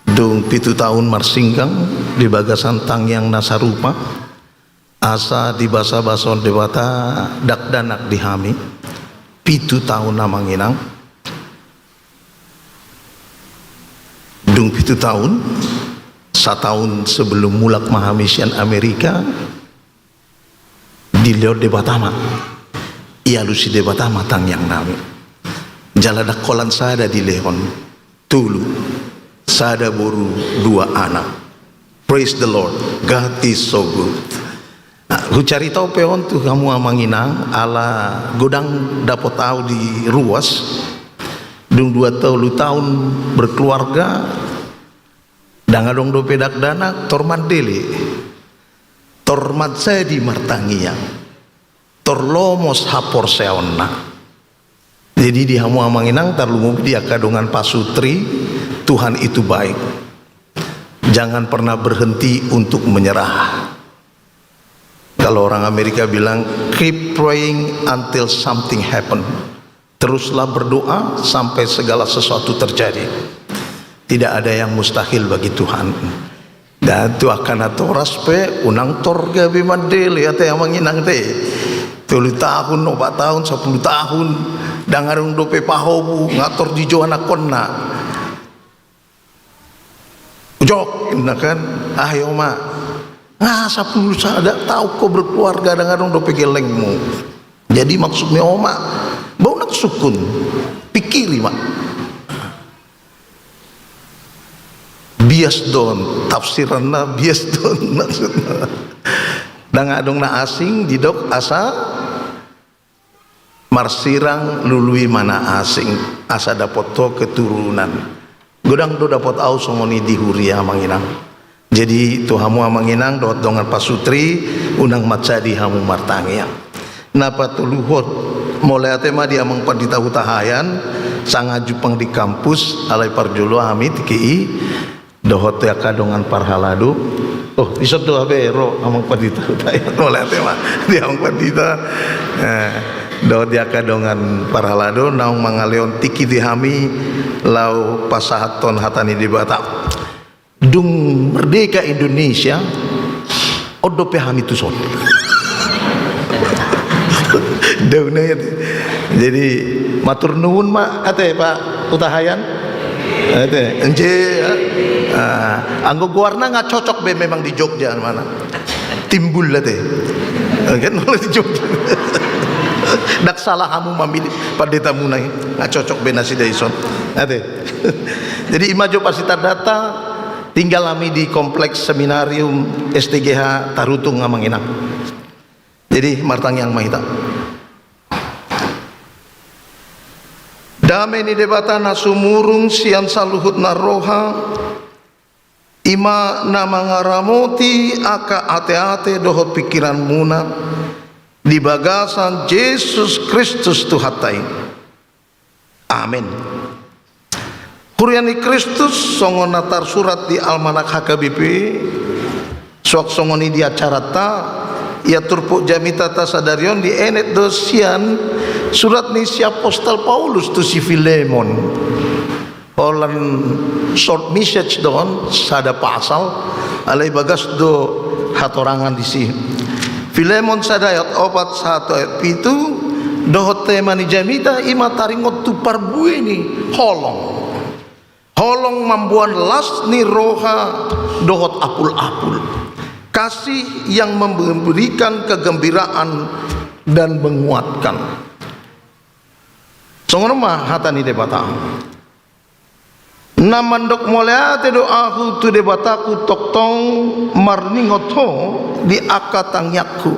dung pitu taon marsinggang di bagasan tangiang na sarupa, asa dibasabasahon Debata dakdanak di hami. Pitu taon, Amang Inang. Dung pitu taon, sataon sebelum mulak ma hami sian Amerika, dilehon Debata ma, ialusi Debata ma tangiang nami. Jala ndang holan sada dilehon, tolu, sada boru, dua anak. Praise the Lord, God is so good. Nah, hucarito pe on tu hamu, Amang Inang, ala godang dapot au di ruas, dung dua tolu taon berkeluarga, ndang adong dope dakdanak, tor mandele, tor manjadi martangiang, tor lomos haporseaonna. Jadi di hamu, Amang Inang, tarlumobi di angka dongan pasutri, Tuhan itu baik. Jangan pernah berhenti untuk menyerah. Kalau orang Amerika bilang, "Keep praying until something happen." Teruslah berdoa sampai segala sesuatu terjadi. Tidak ada yang mustahil bagi Tuhan. Dan tu angka natoras pe, unang tor gabe mandele, ate Amang Inang, te. Tolu taon, opat taon, sampulu taon, ndang adong dope pahobu, nga tor dijou anakkonna. Jok, inna kan, "Ayo ma, nga sampulu sada taon ho berkeluarga, ndang adong dope gellengmu. Jadi maksudmu, Oma, bau nang sukun, pikiri ma." Bias do on, tafsiranna bias do on maksudna. Ndang adong na asing didok asa marsirang lului ma na asing, asa dapot ho keturunan. Godang do dapot au songon i di huria, Amang Inang. Jadi tu hamu, Amang Inang, dohot dongan pasutri, unang manjadi hamu martangiang. Na patoluhon, mauliate ma di Amang Pandita Hutahaean, sanga jumpang di kampus, alai parjolo hami tingki i, dohot di angka dongan parhalado. Oh, dison do hape ro Amang Pandita Hutahaean. Mauliate ma di Amang Pandita. Eh, dohot di angka dongan parhalado naung mangalehon tingki di hami laho pasahathon hata ni Debata. Dung merdeka Indonesia, on dope hami tuson. Dauna i, ate. Jadi, matur nuhun ma, ate, Pak Hutahaean. Ate, ence, ya. Ah, anggo goarna nga cocok be memang di Jogja, mana? Timbul, ate. Kan, di Jogja. Ndang salah hamu mamilih panditamuna i. Nga cocok be nasida ison. Ate. Jadi, i ma jo parsitandanta, tinggal hami di kompleks seminarium S T G H Tarutung, Amang Inang. Jadi, martangiang ma hita. Dame ni Debata na sumurung sian saluhutna roha, i ma na mangaramoti angka ateate dohot pingkiranmuna di bagasan Jesus Kristus Tuhanta i. Amen. Huria ni Kristus, songon na tarsurat di almanak H K B P, suang songon i di acaranta, ia turpuk jamitanta sadari on dienet do sian surat ni si apostel Paulus tu si Filemon. Holan short message do on, sada pasal, alai bagas do hatorangan disi. Filemon sada ayat opat sahat tu ayat pitu, dohot tema ni jamita i ma taringot tu parbue ni holong. Holong mamboan las ni roha dohot apul-apul. kasih yang memberikan kegembiraan dan menguatkan. Songon on ma hata ni Debata. Na mandok mauliate do ahu tu Debataku tongtong marningot ho di angka tangiangku.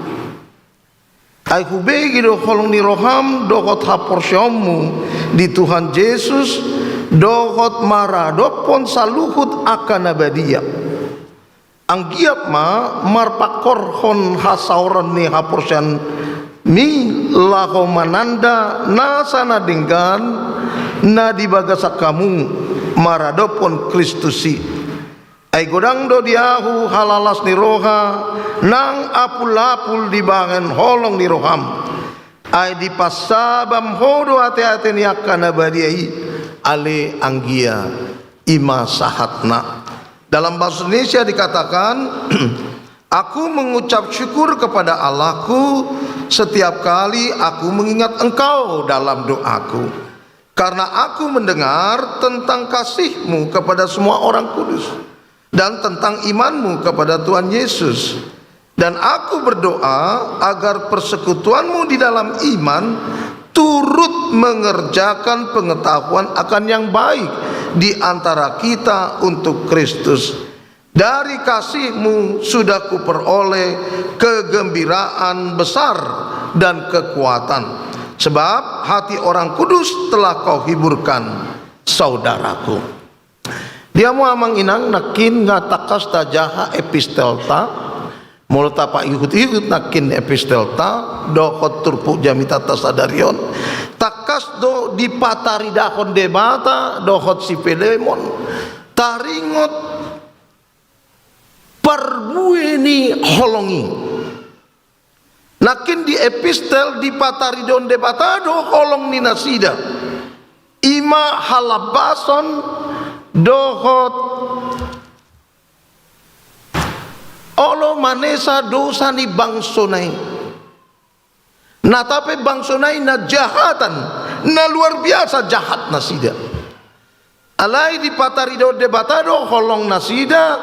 Ai hubege do holong ni roham dohot haporseaonmu di Tuhan Jesus, dohot maradophon saluhut angka na badia. Anggiat ma marpangkorhon hasaoran ni haporseaonmi laho mananda nasa na denggan na di bagasan hamu maradophon Kristus i. Ai godang do di ahu halalas ni roha nang apulapul dibahen holong ni roham. Ai dipansabam ho do ateate ni angka na badia i, ale anggia i ma sahatna. Dalam bahasa Indonesia dikatakan, "Aku mengucap syukur kepada Allahku setiap kali aku mengingat engkau dalam doaku. Karena aku mendengar tentang kasihmu kepada semua orang kudus dan tentang imanmu kepada Tuhan Yesus. Dan aku berdoa agar persekutuanmu di dalam iman turut mengerjakan pengetahuan akan yang baik di antara kita untuk Kristus. Dari kasihmu sudah kuperoleh kegembiraan besar dan kekuatan. Sebab hati orang kudus telah kau hiburkan, saudaraku." Dia ma amang inang nangkin nga tangkas tajaha epistelta, molo tapaihut-ihut nangkin epistelta, dohot turpuk jamitanta sadari on, tangkas do dipataridahon Debata dohot si Filemon, taringot parbue ni holong i. Nangkin di epistel dipataridahon Debata do holong ni nasida. I ma halambason dohot olo manesa dosa ni bangsona i. Na tape bangsona i na jahatan, na luar biasa jahat nasida. Alai dipataridahon Debata do holong nasida,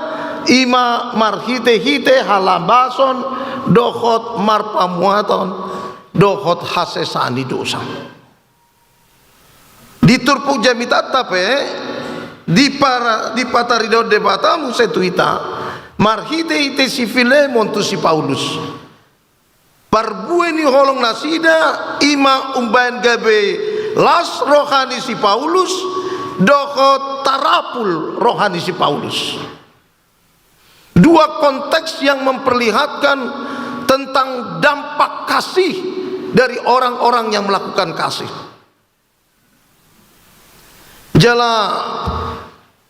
i ma marhite-hite halambason, dohot marpamuaton, dohot hasesaan ni dosa. Di turpuk jamitanta pe, dipara-, dipataridahon Debata muse tu hita, marhite-hite si Filemon tu si Paulus. Parbue ni holong nasida i ma umbahen gabe las roha ni si Paulus, dohot tarapul roha ni si Paulus. Dua konteks yang memperlihatkan tentang dampak kasih dari orang-orang yang melakukan kasih. Jala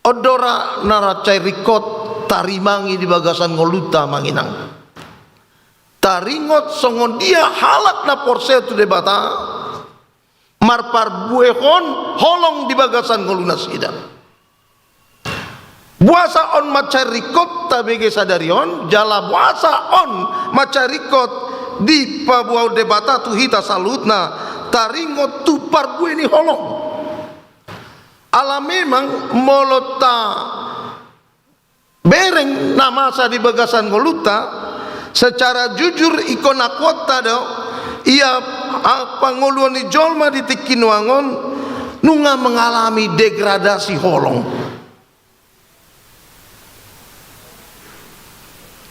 on do ra na mansai ringkot tarimangi di bagasan ngolunta amang inang. Taringot songon dia halak na porsea tu Debata, marparbuehon holong di bagasan ngolu nasida. Boasa on mansai ringkot tabege sadari on, jala boasa on mansai ringkot dipaboa Debata tu hita saluhutna, taringot tu parbue ni holong. Ala memang molo tabereng na masa di bagasan ngolunta, secara jujur ingkon akuonta do, ia pangoluon ni jolma di tingki nuaeng on, nunga mengalami degradasi holong.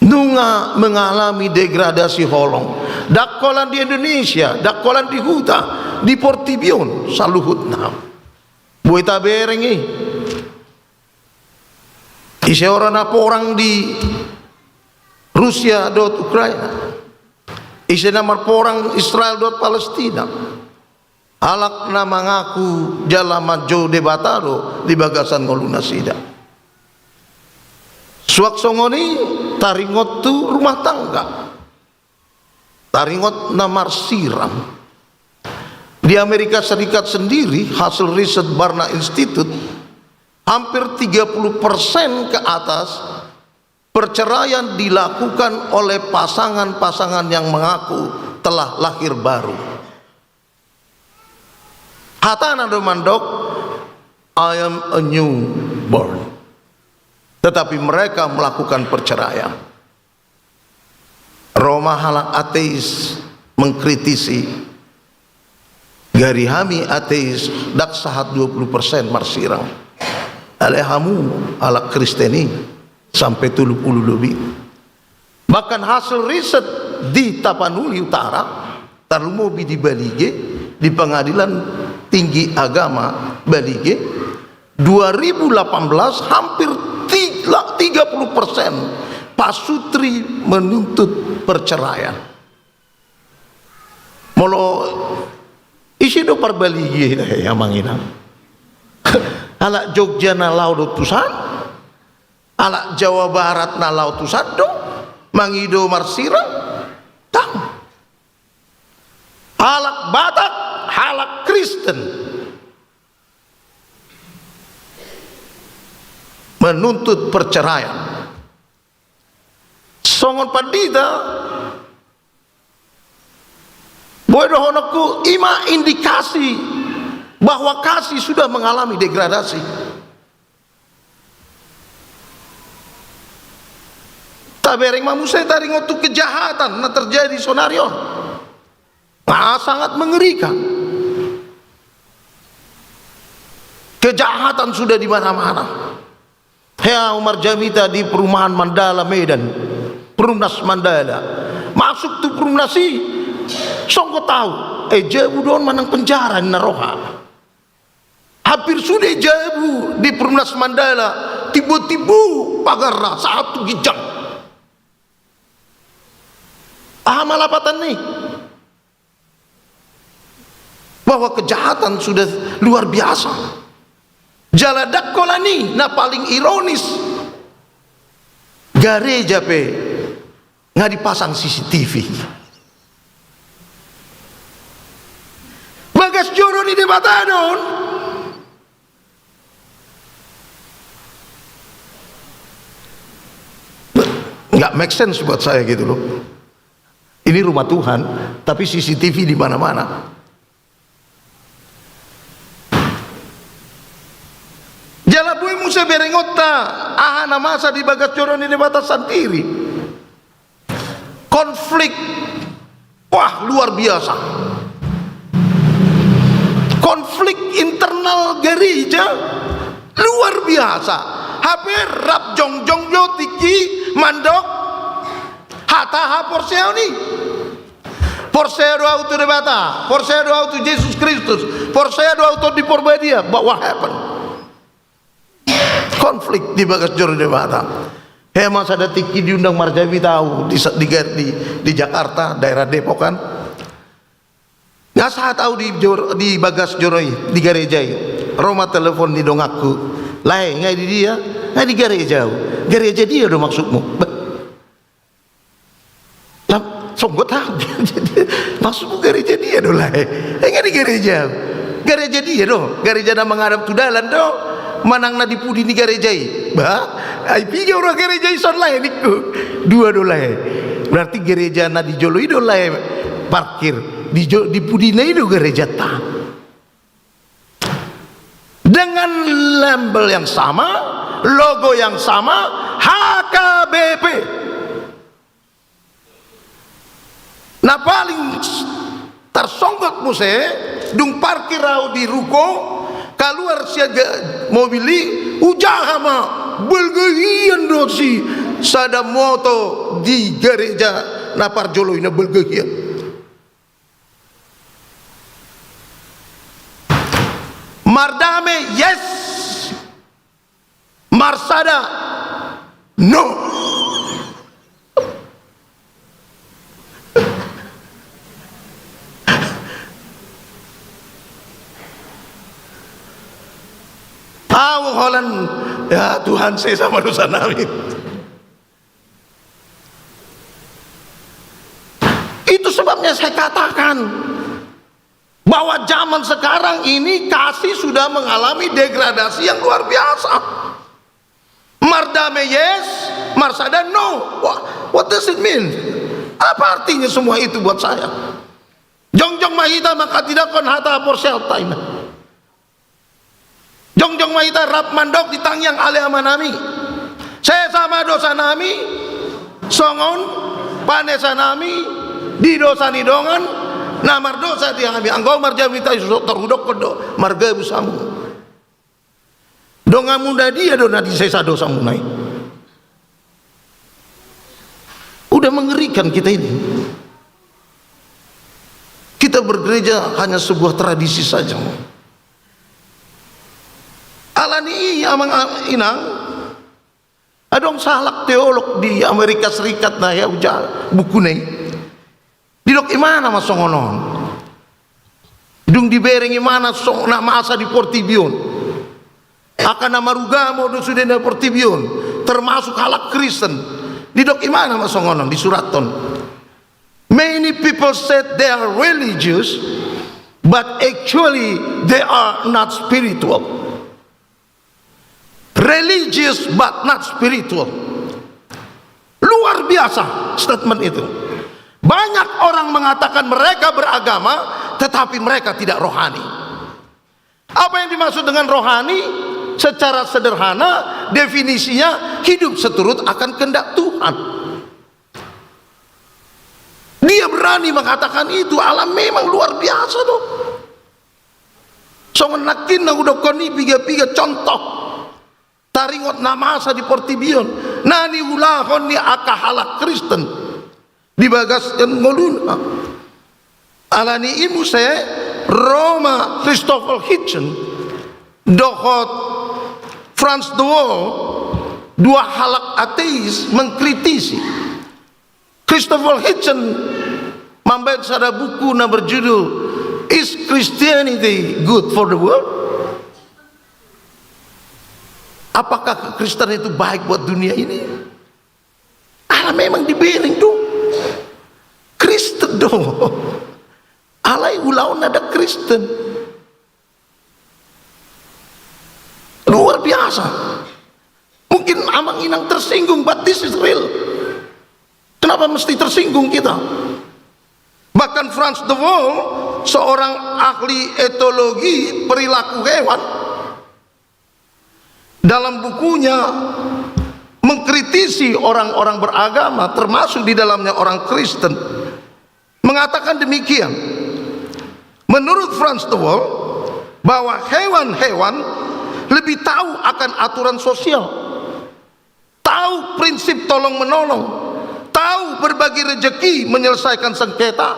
Nunga mengalami degradasi holong. Ndang holan di Indonesia, ndang holan di huta, di portibi on saluhutna. Boi tabereng i. Ise ora na porang di Rusia dohot Ukraina. Ise na marporang Israel dohot Palestina. Halak na mangaku jala manjou Debata do di bagasan ngolu nasida. Suang songon i taringot tu rumah tangga. Taringot na marsiram. Di Amerika Serikat sendiri, hasil riset Barna Institute, hampir tiga puluh persen ke atas perceraian dilakukan oleh pasangan-pasangan yang mengaku telah lahir baru. Hatana do mandok, "I am a new born." Tetapi mereka melakukan perceraian. Ro ma halak ateis mengkritisi, gari hami ateis ndang sahat dua puluh persen marsirang. Alai hamu halak Kristen i sampe tolu puluh lobi. Bahkan hasil riset di Tapanuli Utara, tarlumobi di Balige, di Pengadilan Tinggi Agama Balige, dua ribu delapan belas hampir ti-, la-, tiga puluh persen pasutri menuntut perceraian. Molo ise do parbalige, eh, amang inang. Halak Jogja na laho do tusan, halak Jawa Barat na laho tusan do mangido marsirang, ndang. Halak Batak, halak Kristen menuntut perceraian. Songon pandita, boi dohononku, i ma indikasi bahwa kasih sudah mengalami degradasi. Tabereng ma muse taringot tu kejahatan na terjadi sonari on. Nah, sangat mengerikan. Kejahatan sudah di mana-mana. Hea, au marjamita di perumahan Mandala Medan, Perumnas Mandala. Masuk tu Perumnas i, songgop au, eh, jabu do on manang penjara ninna roha. Hampir sude jabu di Perumnas Mandala, timbo-timbo pagarna sahat tu ginjang. Aha ma lapatan ni? Bahwa kejahatan sudah luar biasa. Jala ndang holan i, na paling ironis, gareja pe nga dipasang C C T V. Bagas joro ni Debata do on. Nggak make sense buat saya gitu loh. Ini rumah Tuhan, tapi C C T V di mana-mana. Jala boi muse berengonta aha na masa di bagas joro ni Debata sandiri. Konflik, wah, luar biasa. Konflik internal gereja luar biasa. Hape rap jongjong jo tingki mandok hata haporseaon i. Porsea do au tu Debata, porsea do au tu Jesus Kristus, porsea do au Tondi Porbadia, but what happened? Konflik di bagas joro ni Debata. Hea ma sada tingki diundang marjamita au di, di, di, di Jakarta, daerah Depok kan. Nga sahat au di jor-, di bagas joro i, di gareja i. Ro ma telepon ni donganku. Lae, nga i di dia? Nga i di gareja au. Gareja dia do maksudmu? Bah. Lah, songgop au. Maksudmu gareja dia do lae? Eh, nga di gareja. Gareja dia do? Gareja na menghadap tu dalan do? Manang na di pudi ni gareja i? Bah, ai piga ura gareja i son lae ningku? Dua do lae. Berarti gareja na di jolo i do lae parkir. Di jo-, di pudina i do garejanta. Dengan label yang sama, logo yang sama, H K B P. Na paling tarsonggop muse, dung parkir au di ruko, kaluar sian ga-, mobil i, hujaha ma, balga hian do si sada moto di gareja na parjolo i na balga hian. Mardame, yes. Marsada, no. Au holan, ya Tuhan, sesa ma dosa nami. Itu sebabnya saya katakan bahwa zaman sekarang ini kasih sudah mengalami degradasi yang luar biasa. Mardame yes, marsada no. Wah, what does it mean? Apa artinya semua itu buat saya? Jongjong ma hita manghatindanghon hata haporseaonta, inna. Jongjong ma hita rap mandok di tangiang ale Amanami. Sesa ma dosanami songon Panesanami di dosa ni dongan na mardosa di hami, anggo marjamitahon i, so tarhudokkon do margabus hamu. Donganmuna dia do na disesa dosamuna i? Udah mengerikan kita ini. Kita bergereja hanya sebuah tradisi saja. Alani i, amang, inang, adong sahalak teolog di Amerika Serikat na hea hujaha bukuna i. Didok imana ma songon on. Dung dibereng imana songon na masa di portibi on, angka na marugamo do sude na portibi on, termasuk halak Kristen. Didok imana ma songon on, disurathon: Many people said they are religious, but actually they are not spiritual. Religious but not spiritual. Luar biasa statement itu. Banyak orang mengatakan mereka beragama, tetapi mereka tidak rohani. Apa yang dimaksud dengan rohani? Secara sederhana, definisinya hidup seturut akan kehendak Tuhan. Dia berani mengatakan itu, ala memang luar biasa do. Songon nangkin na hudokkon i, piga-piga contoh taringot na masa di portibi on na niulahon ni angka halak Kristen di bagas ngoluna. Alani i muse ro ma Christopher Hitchens dohot Franz de Waal, dua halak ateis, mengkritisi. Christopher Hitchens mambahen sada buku na berjudul Is Christianity Good for the World? Apakah Kristen itu baik buat dunia ini? Ala memang dibereng do Kristen do. Alai ulaonna ndang Kristen. Luar biasa. Mungkin amang inang tersinggung, but this is real. Kenapa mesti tersinggung kita? Bahkan Franz de Waal, seorang ahli etologi perilaku hewan, dalam bukunya mengkritisi orang-orang beragama, termasuk di dalamnya orang Kristen, mengatakan demikian. Menurut Franz de Waal, bahwa hewan-hewan lebih tahu akan aturan sosial, tahu prinsip tolong-menolong, tahu berbagi rezeki, menyelesaikan sengketa,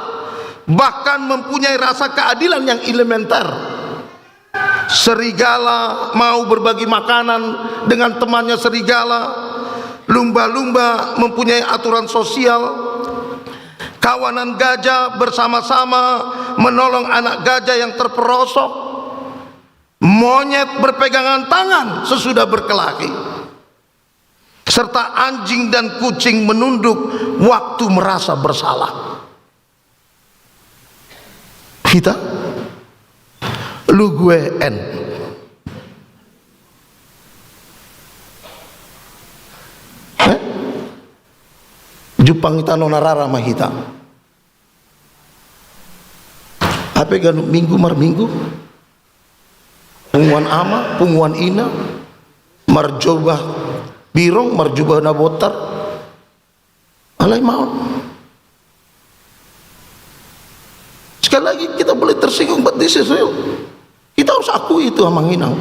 bahkan mempunyai rasa keadilan yang elementer. Serigala mau berbagi makanan dengan temannya serigala. Lumba-lumba mempunyai aturan sosial. Kawanan gajah bersama-sama menolong anak gajah yang terperosok. Monyet berpegangan tangan sesudah berkelahi. Serta anjing dan kucing menunduk waktu merasa bersalah. Hita? Lugu en. Eh? Jumpang i tano na rara ma hita. Hape ganup minggu marminggu, punguan ama, punguan ina, marjubah birong, marjubah na bontar. Alai maol. Sekali lagi, kita boleh tersinggung, but this is real. Kita harus akui itu, amang inang.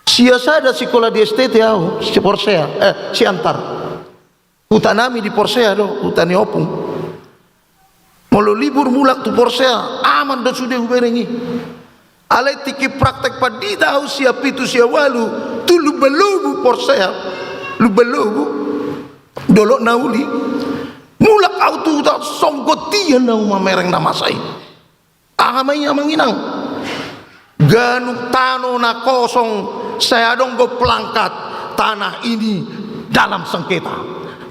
Sian sada sikola di S T T au, si Porsea, eh, Siantar. Hutanami di Porsea do, huta ni ompung. Molo libur mulak tu Porsea, aman do sude hubereng i. Alai tingki praktek pandita au sian pitu sian ualu tu Lumbanlobu Porsea. Lumbanlobu, dolok na uli. Mulak au tu huta, songgop tian au mamereng na masa i. Aha ma i, amang inang? Ganup tano na kosong, sai adong do pelangkat, tanah ini dalam sengketa.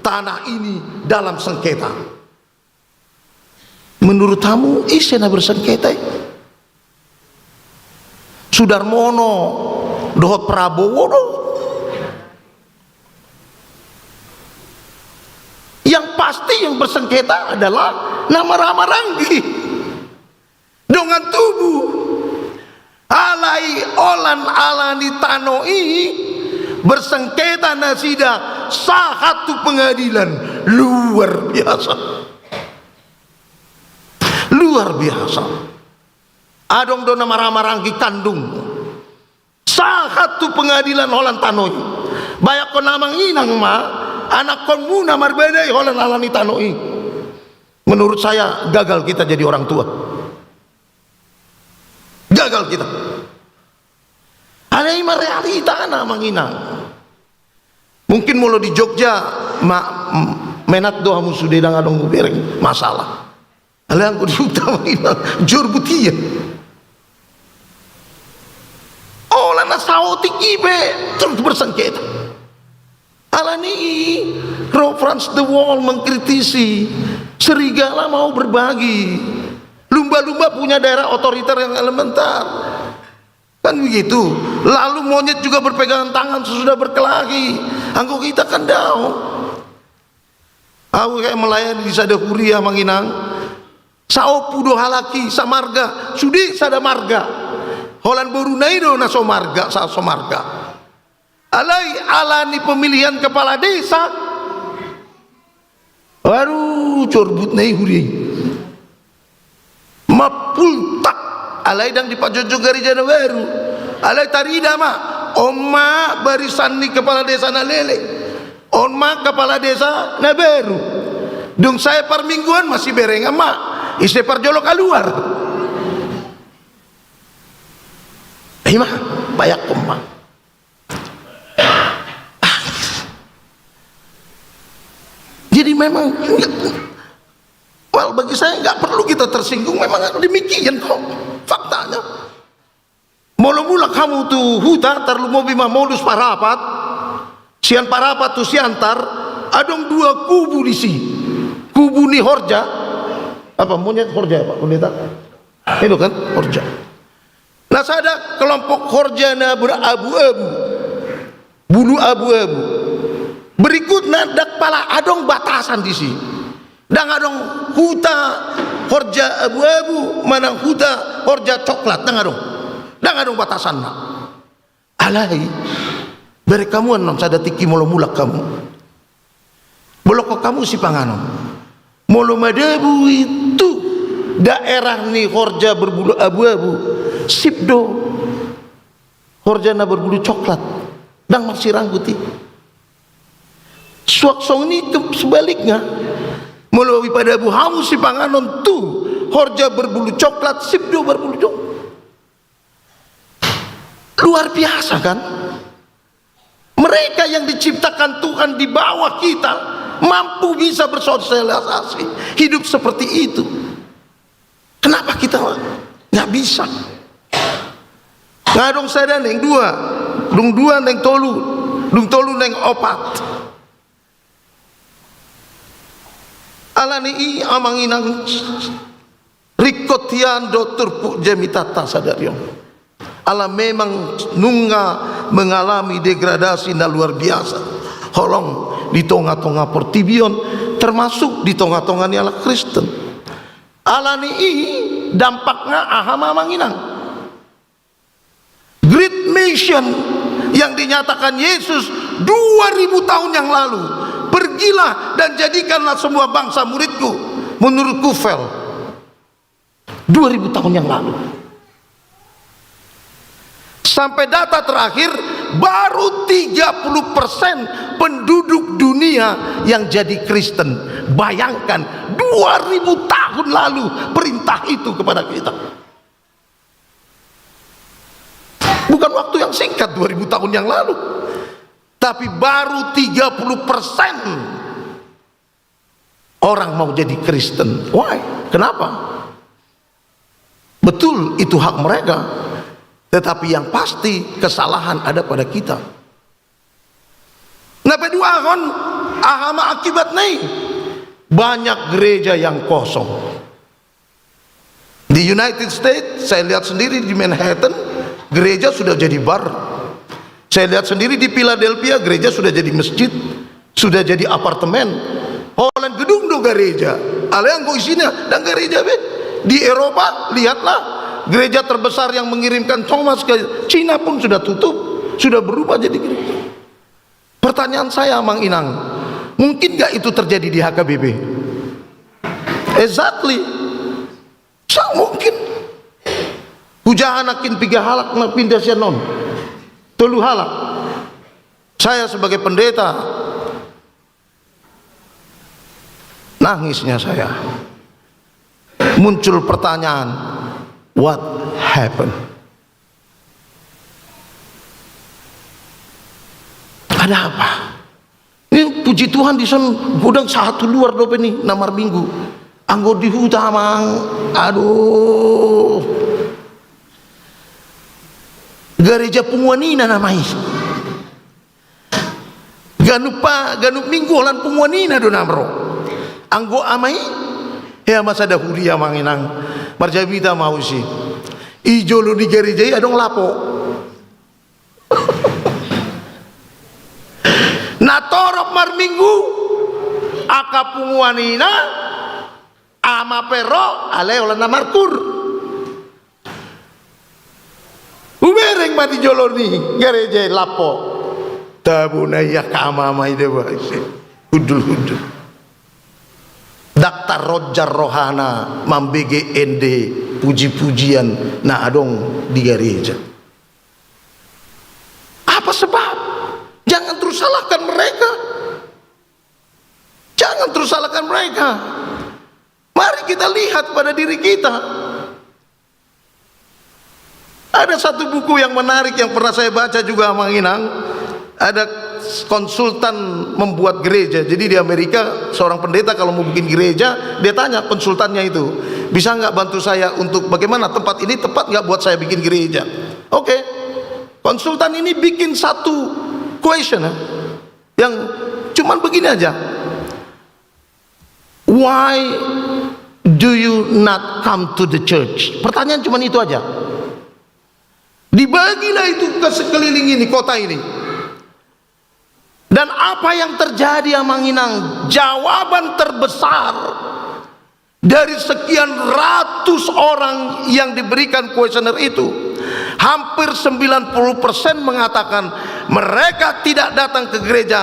Tanah ini dalam sengketa. Menurut hamu, ise na bersengketa i? Sudarmono dohot Prabowo do? Yang pasti yang bersengketa adalah na marhaha maranggi. Dongan tubu. Alai holan ala ni tano i, bersengketa nasida sahat tu pengadilan, Luar biasa. Luar biasa. Adong do na maramaranggi kandung. Sahat tu pengadilan holan tano i. Bayangkon amang inang ma, anakkonmuna marbadai holan alani tano i. Menurut saya gagal kita jadi orang tua. Gagal kita. Alai ima realita na amang inang. Mungkin molo di Jogja ma, menat do hamu sude, ndang adong hubereng masalah. Alai anggo di huta amang inang, jorbut ia. Holan na saotik i pe terus bersengketa. Alani i ro France the Wall mengkritisi, serigala mau berbagi. Lumba-lumba punya daerah otoriter yang elementar. Kan begitu. Lalu monyet juga berpegangan tangan sesudah berkelahi. Anggo kita kan daong. Au melayani di sada huria amang inang. Saompu do halak i, samarga, sude sada marga. Holan boruna i do na so marga, sa so marga. Alai alani pemilihan kepala desa, aduh, jorbutna i huria i. Mampultak, alai ndang dipajongjong gareja na baru. Alai tarida ma, on ma barisan ni kepala desa na leleng. On ma kepala desa na baru. Dung sae parmingguan masiberengan ma, ise parjolo kaluar. Ima, bayangkon ma. Jadi memang, well, bagi saya nggak perlu kita tersinggung, memang demikian kok faktanya. Molo mulak hamu tu huta, tarlumobi ma modus Parapat, sian Parapat tu Siantar, adong dua kubu disi. Kubu ni horja, apa monyet horja, Pak Pendeta? Itu kan horja. Na sada kelompok horja na berabu-abu, bulu abu-abu. Berikutna ndang pala adong batasan disi. Ndang adong huta horja abu-abu manang huta horja coklat, ndang adong. Ndang adong batasanna. Alai, bereng hamu annon sada tingki molo mulak hamu. Bolongkon hamu sipanganon. Molo madabu i tu daerah ni horja berbulu abu-abu, sip do horja na berbulu coklat. Ndang marsiranggut i. Suang songon i sebalikna. Molo ipadabu hamu sipanganon tu horja berbulu coklat, sip do berbulu coklat. Luar biasa kan? Mereka yang diciptakan Tuhan di bawah kita mampu bisa bersosialisasi, hidup seperti itu. Kenapa kita nggak bisa? Ngadong sada, naeng dua, dung dua naeng tolu, dung tolu naeng opat. Alani i amang inang, ringkot hian do turpuk jamitanta sadari on. Ala memang nunga mengalami degradasi na luar biasa holong di tonga-tonga portibi on, termasuk di tonga-tonga ni halak Kristen. Alani i dampakna aha ma amang inang? Great Mission yang dinyatakan Yesus dua ribu tahun yang lalu, "Pergilah dan jadikanlah semua bangsa muridku," menurutku fail. Dua ribu tahun yang lalu. Sampai data terakhir, baru tiga puluh persen penduduk dunia yang jadi Kristen. Bayangkan, dua ribu tahun lalu perintah itu kepada kita. Bukan waktu yang singkat, dua ribu tahun yang lalu. Tapi baru tiga puluh persen orang mau jadi Kristen. Why? Kenapa? Betul, itu hak mereka. Tetapi yang pasti, kesalahan ada pada kita. Na paduahon, aha ma akibatna i? Banyak gereja yang kosong. Di United States, saya lihat sendiri di Manhattan, gereja sudah jadi bar. Saya lihat sendiri di Philadelphia, gereja sudah jadi masjid, sudah jadi apartemen. Holan gedung do gareja. Alai anggo isina ndang gareja be. Di Eropa, lihatlah, gereja terbesar yang mengirimkan Thomas ke Cina pun sudah tutup, sudah berubah jadi gereja. Pertanyaan saya, amang inang, Mungkin nggak itu terjadi di H K B P? Exactly. Sangat mungkin. Hujaha nangkin piga halak na pinda sian on. Tolu halak. Saya sebagai pendeta, nangisnya saya. Muncul pertanyaan, what happened? Ada apa? Ini puji Tuhan, dison godang sahat tu luar dope ni na marminggu. Anggo di huta, amang, aduh. Gareja punguan ina nama i. Ganup pa, ganup minggu holan punguan ina do na ro. Anggo ama i, hea ma sada huria, amang inang. Marjamita ma au disi. Di jolo ni gareja i adong lapo. Na torop marminggu, angka punguan ina, ama pe ro, alai holan na markur. Hubereng ma di jolo ni gareja i lapo. Tabo na i angka ama-ama i, deba ise. Hundul-hundul. Ndang taronjar rohana mambege ende puji-pujian na adong di gareja. Apa sebab? Jangan terus salahkan mereka. Jangan terus salahkan mereka. Mari kita lihat pada diri kita. Ada satu buku yang menarik yang pernah saya baca juga, amang inang. Ada konsultan membuat gereja. Jadi di Amerika, seorang pendeta kalau mau bikin gereja, dia tanya konsultannya itu, "Bisa nggak bantu saya untuk bagaimana tempat ini, tepat nggak buat saya bikin gereja?" Oke. Konsultan ini bikin satu question, ya, yang cuman begini aja. "Why do you not come to the church?" Pertanyaan cuman itu aja. Dibagilah itu ke sekeliling ini, kota ini. Dan apa yang terjadi, amang inang? Jawaban terbesar dari sekian ratus orang yang diberikan kuesioner itu, hampir sembilan puluh persen mengatakan mereka tidak datang ke gereja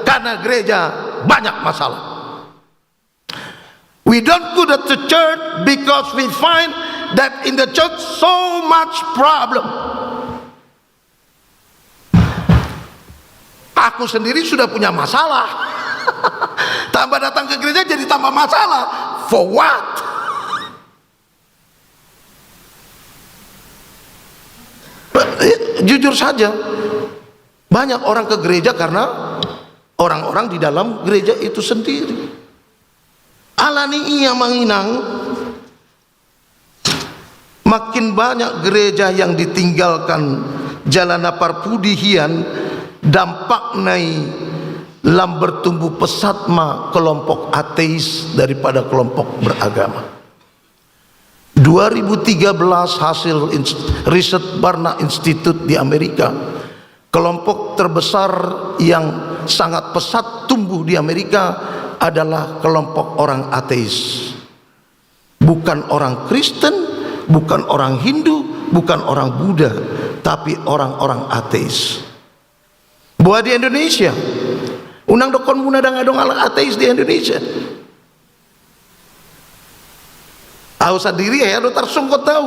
karena gereja banyak masalah. "We don't go to the church because we find that in the church so much problem." Aku sendiri sudah punya masalah. Tambah datang ke gereja jadi tambah masalah. For what? Jujur saja, banyak orang ke gereja karena orang-orang di dalam gereja itu sendiri. Alani i, amang inang, makin banyak gereja yang ditinggalkan jala na parpudi hian, dampakna i lam bertumbuh pesat ma kelompok ateis daripada kelompok beragama. Dua ribu tiga belas, hasil ins-, riset Barna Institute di Amerika, kelompok terbesar yang sangat pesat tumbuh di Amerika adalah kelompok orang ateis. Bukan orang Kristen, bukan orang Hindu, bukan orang Buddha, tapi orang-orang ateis. Boha di Indonesia? Unang dokkon muna ndang adong halak ateis di Indonesia. Au sandiri, eh, adong tarsungkot au.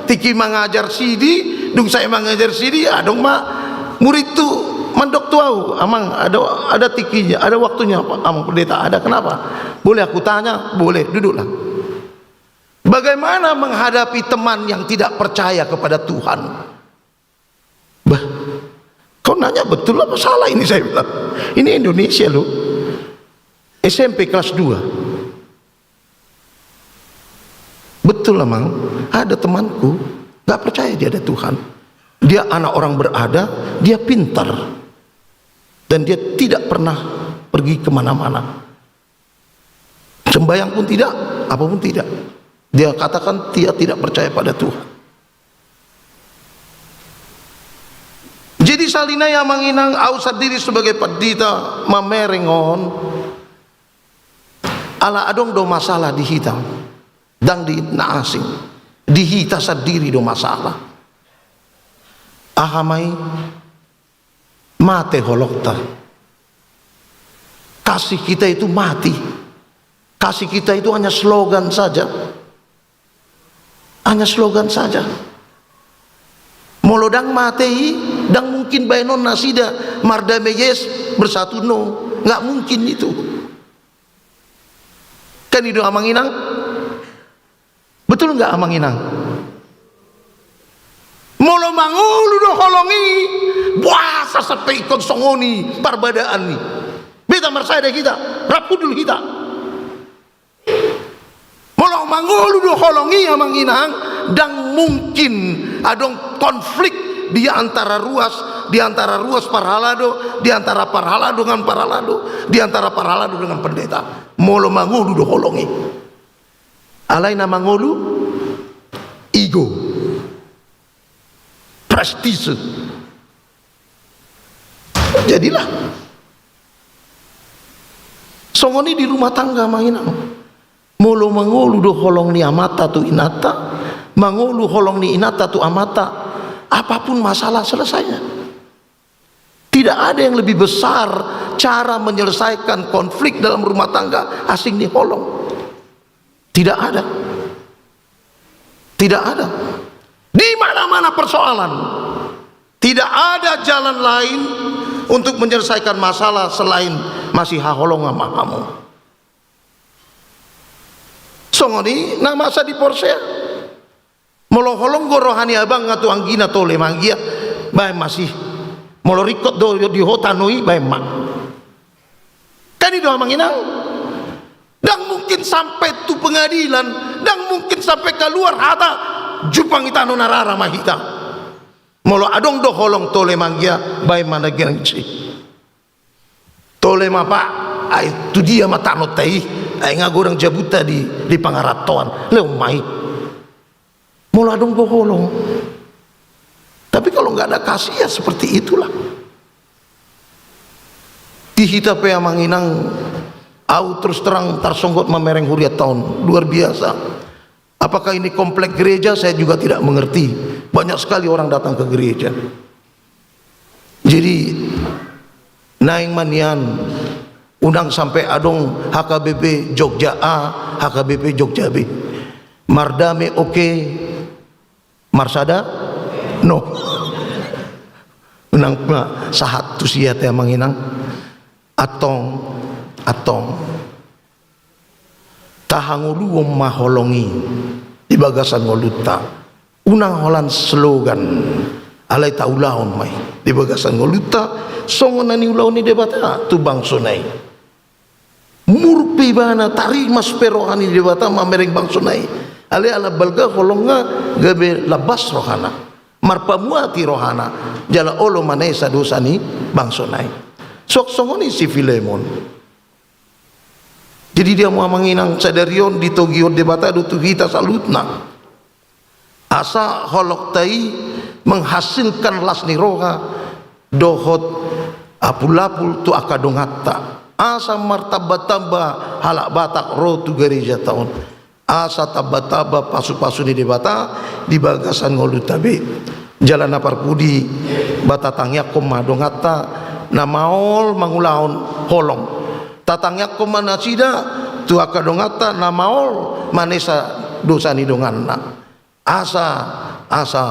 Tingki mangajar sidi, dung sae mangajar sidi, adong ma muridhu mandok tu au, "Amang, ada, ada tingkinya, ada waktunya, Pak, Amang Pendeta, ada, kenapa? Boleh aku tanya?" "Boleh, duduklah." Bagaimana menghadapi teman yang tidak percaya kepada Tuhan? "Bah, kau nanya betul apa salah ini?" saya bilang. Ini Indonesia, loh. S M P kelas dua. "Betul, Amang, ada temanku, nggak percaya dia ada Tuhan. Dia anak orang berada, dia pintar. Dan dia tidak pernah pergi kemana-mana. Sembahyang pun tidak, apa pun tidak. Dia katakan dia tidak percaya pada Tuhan." Jadi sahali nai, amang inang, au sandiri sebagai pandita mamereng on, ala adong do masalah di hita, ndang di na asing, di hita sandiri do masalah. Aha ma i? Mate holongta. Kasih kita itu mati. Kasih kita itu hanya slogan saja. Hanya slogan saja. Molo ndang mate i, ndang mungkin baenon nasida mardame yes, bersatu no. Nggak mungkin itu. Kan i do, Amang Inang? Betul nggak, Amang Inang? Molo mangolu do holong i, boasa sampe ingkon songon i parbadaan i? Beta marsada hita, rap hundul hita. Molo mangolu do holong i, Amang Inang, ndang mungkin adong konflik di antara ruas, di antara ruas parhalado, di antara parhalado dengan parhalado, di antara parhalado dengan pendeta. Molo mangolu do holong i. Alai na mangolu ego, prestise. Jadilah. Songon i di rumah tangga, Amang Inang. Molo mangolu do holong ni amanta tu inanta, mangolu holong ni inanta tu amanta, apapun masalah selesainya. Tidak ada yang lebih besar cara menyelesaikan konflik dalam rumah tangga asing ni holong. Tidak ada. Tidak ada. Di mana-mana persoalan, tidak ada jalan lain untuk menyelesaikan masalah selain masihaholongan ma hamu. Songon i na masa di porsea. Molo holong do roha ni abangna tu anggina, tole ma anggia, baen ma si. Molo ringkot do di ho tano i, baen ma. Kan i do, Amang Inang? Ndang mungkin sampe tu pengadilan, ndang mungkin sampe kaluar hata, jumpangi tano na rara ma hita. Molo adong do holong, tole ma anggia, baen ma na gangan i. Tole ma, Pak, ai tu dia ma tanonta i? Ai nga godang jabunta di, di pangarantoan. Lehon ma i. Molo adong do holong. Tapi kalau nggak ada kasih, ya seperti itulah. Di hita pe, Amang Inang, au terus terang tarsonggot mamereng hurianta on, luar biasa. Apakah ini komplek gereja? Saya juga tidak mengerti. Banyak sekali orang datang ke gereja. Jadi, naeng ma nian, unang sampe adong H K B P Jogja A, H K B P Jogja B. Mardame oke, marsada? No. Unang ma sahat tu sia te, Amang Inang. Antong, antong. Tahangoluhon ma holong i di bagasan ngolunta. Unang holan slogan, alai taulahon ma i di bagasan ngolunta, songon na niulahon ni Debata tu bangsona i. Muruk pe ibana, tarimas pe roha ni Debata mamereng bangsona i. Alai ala balga holongna gabe lambas rohana, marpamuati rohana, jala olo manesa dosa ni bangsona i. Suang songon i si Filemon. Jadi dia ma, Amang Inang, sadari on ditogihon Debata do tu hita saluhutna. Asa holongta i menghasilkan las ni roha dohot apul-apul tu angka donganta. Asa martamba-tamba halak Batak ro tu garejanta on. Asa tamba-tamba pasu-pasu ni Debata di bagasan ngolunta be. Jala na parpudi, ba tatangiangkon ma donganta na maol mangulahon holong. Tatangiangkon ma nasida tu angka donganta na maol manesa dosa ni donganna. Asa, asa,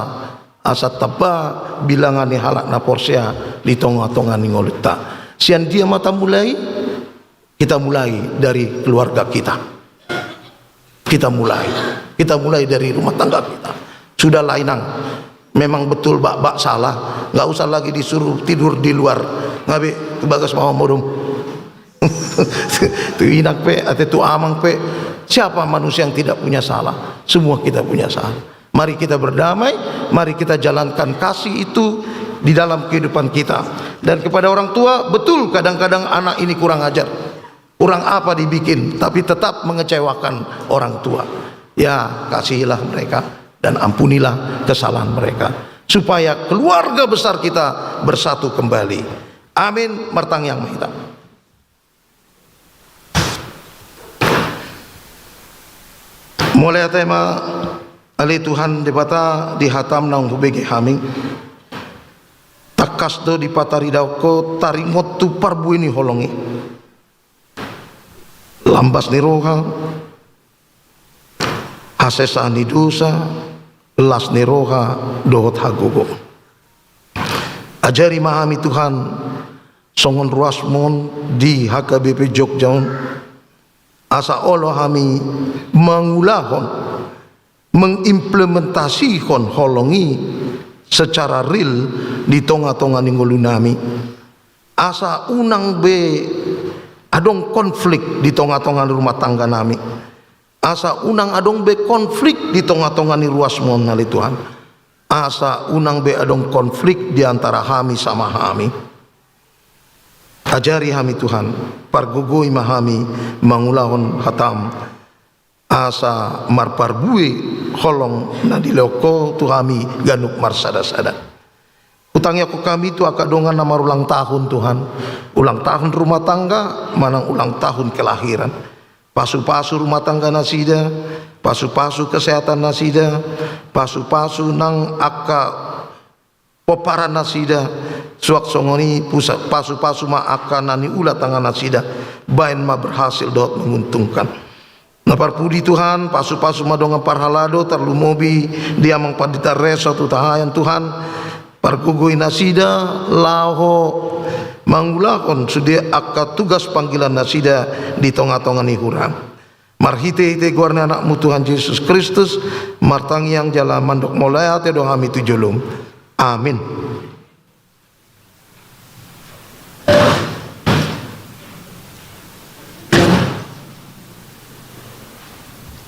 asa tamba bilangan ni halak na porsea di tonga-tonga ni ngolunta. Sian dia ma tamulai? Kita mulai dari keluarga kita. Kita mulai. Kita mulai dari rumah tangga kita. Sudahlah, Inang. Memang betul Bak, Bak salah. Nggak usah lagi disuruh tidur di luar. Nga be, tu bagas ma ho modom. Tu Inang pe, ate tu Amang pe. Siapa manusia yang tidak punya salah? Semua kita punya salah. Mari kita berdamai, mari kita jalankan kasih itu di dalam kehidupan kita. Dan kepada orang tua, betul kadang-kadang anak ini kurang ajar. Kurang apa dibikin, tapi tetap mengecewakan orang tua. Ya, kasihilah mereka dan ampunilah kesalahan mereka. Supaya keluarga besar kita bersatu kembali. Amin. Martangiang ma hita. Mauliate ma, ale Tuhan Debata, di hatam naung hubege hami. Tangkas do dipataridahon ho taringot tu parbue ni holong i. lambas ni roha, hasesaan ni dosa, las ni roha dohot hagogoon. Ajari ma hami Tuhan, songon ruasmu on di H K B P Jogja on, asa olo hami mangulahon, mengimplementasihon holong i secara real di tonga-tonga ni ngolunami. Asa unang be adong konflik di tonga-tonga ni rumah tangga nami. Asa unang adong be konflik di tonga-tonga ni ruasmu on ale Tuhan. Asa unang be adong konflik di antara hami sama hami. Ajari hami Tuhan, pargogoi ma hami mangulahon hatam. Asa marparbue holong na nilehon Ho tu hami ganup marsada-sada. Hutangiangkon hami tu angka dongan na marulang tahun Tuhan, ulang tahun rumah tangga, manang ulang tahun kelahiran. Pasu-pasu rumah tangga nasida, pasu-pasu kesehatan nasida, pasu-pasu nang angka pomparan nasida, suang songon i pusa-, pasu-pasu ma angka na niula tangan nasida, baen ma berhasil dohot menguntungkan. Na parpudi Tuhan, pasu-pasu ma dongan parhalado, tarlumobi di Amang Pandita Resort Hutahaean Tuhan, pargogoi nasida laho mangulahon sude angka tugas panggilan nasida di tonga-tonga ni huram. Marhite-hite goar ni Anakmu Tuhan Jesus Kristus, martangiang jala mandok mauliate do hami tu jolom. Amin.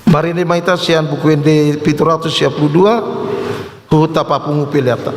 Marende ma hita sian Buku Ende pitu ratus sia pulu dua, huhut tapapungu peleanta.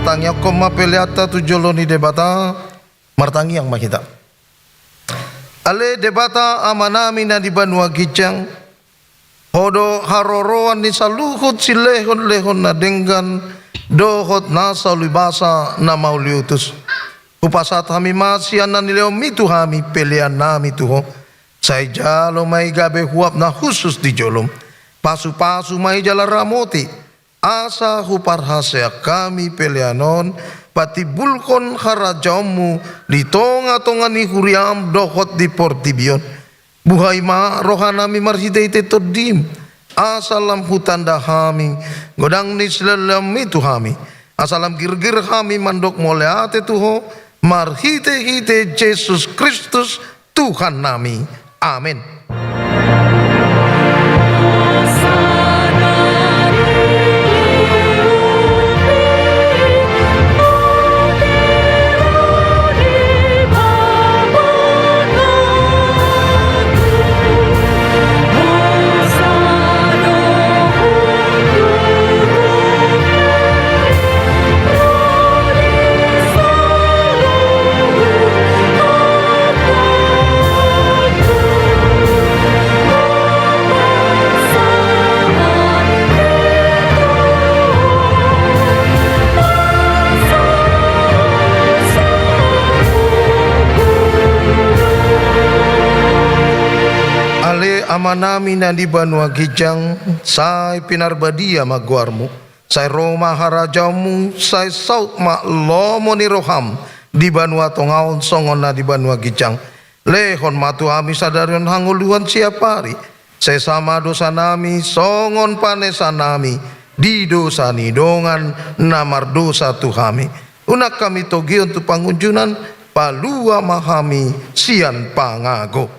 Tangiangkon ma peleanta tu jolo ni Debata. Martangiang ma hita. Ale Debata Amanami na di banua ginjang, Ho do haroroan ni saluhut silehonlehon na denggan dohot na saulibasa na mauliutus. Hupasahat hami ma sian na nilehonMi tu hami peleannami tu Ho. Sai jalo ma i gabe huap na hushus di joloM. Pasupasu ma i jala ramoti, asa huparhaseang hami pelean on patimbulhon harajaonMu di tongatonga ni huriaM dohot di portibi on. Buhai ma rohanami marhitehite TondiM, asa lam hutanda hami godang ni silehonlehonMi tu hami, asa lam girgir hami mandok mauliate tu Ho, marhitehite Jesus Kristus Tuhannami. Amen. Ale Amanami na di banua ginjang, sai pinarbadia ma goarMu. Sai ro ma harajaonMu, sai saut ma lomo ni rohaM di banua tonga on songon na di banua ginjang. Lehon ma tu hami sadari on hangoluan siapari. Sesa ma dosanami songon panesanami di dosa ni dongan na mardosa tu hami. Unang hami togihon tu pangunjunan, palua ma hami sian pangago.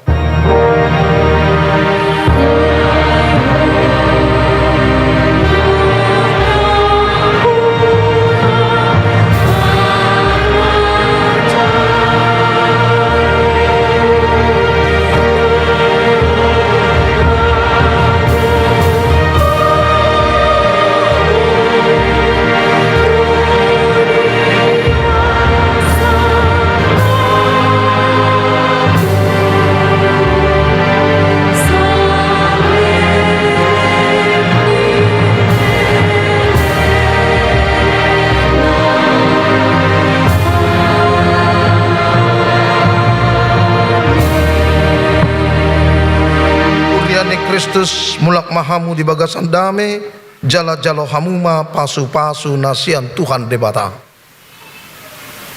Huria ni Kristus, mulak ma hamu di bagasan dame, jala jalo hamu ma pasupasu na sian Tuhan Debata.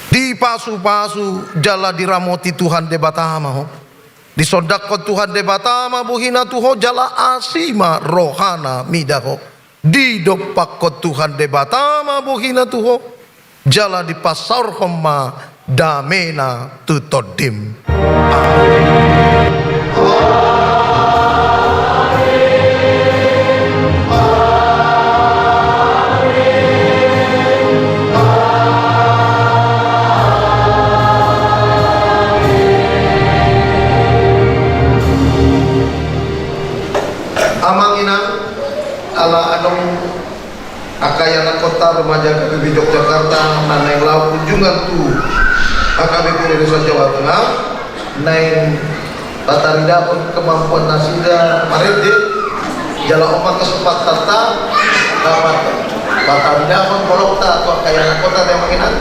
Dipasupasu jala diramoti Tuhan Debata ma ho. Disondangkon Tuhan Debata ma bohiNa tu ho jala asi ma rohaNa mida ho. Didompakkon Tuhan Debata ma bohiNa tu ho jala dipasaorhon ma dameNa tu tondim. Amen. Amang inang, ala adong angka ianakhonta remaja H K B P Yogyakarta na naeng laho kunjungan tu H K B P Polres Jawa Tengah, naeng pataridahon kemampuan nasida marende, jala on ma kesempatanna, dapat pataridahon bolonta tu angka ianakhonta na, amang inang.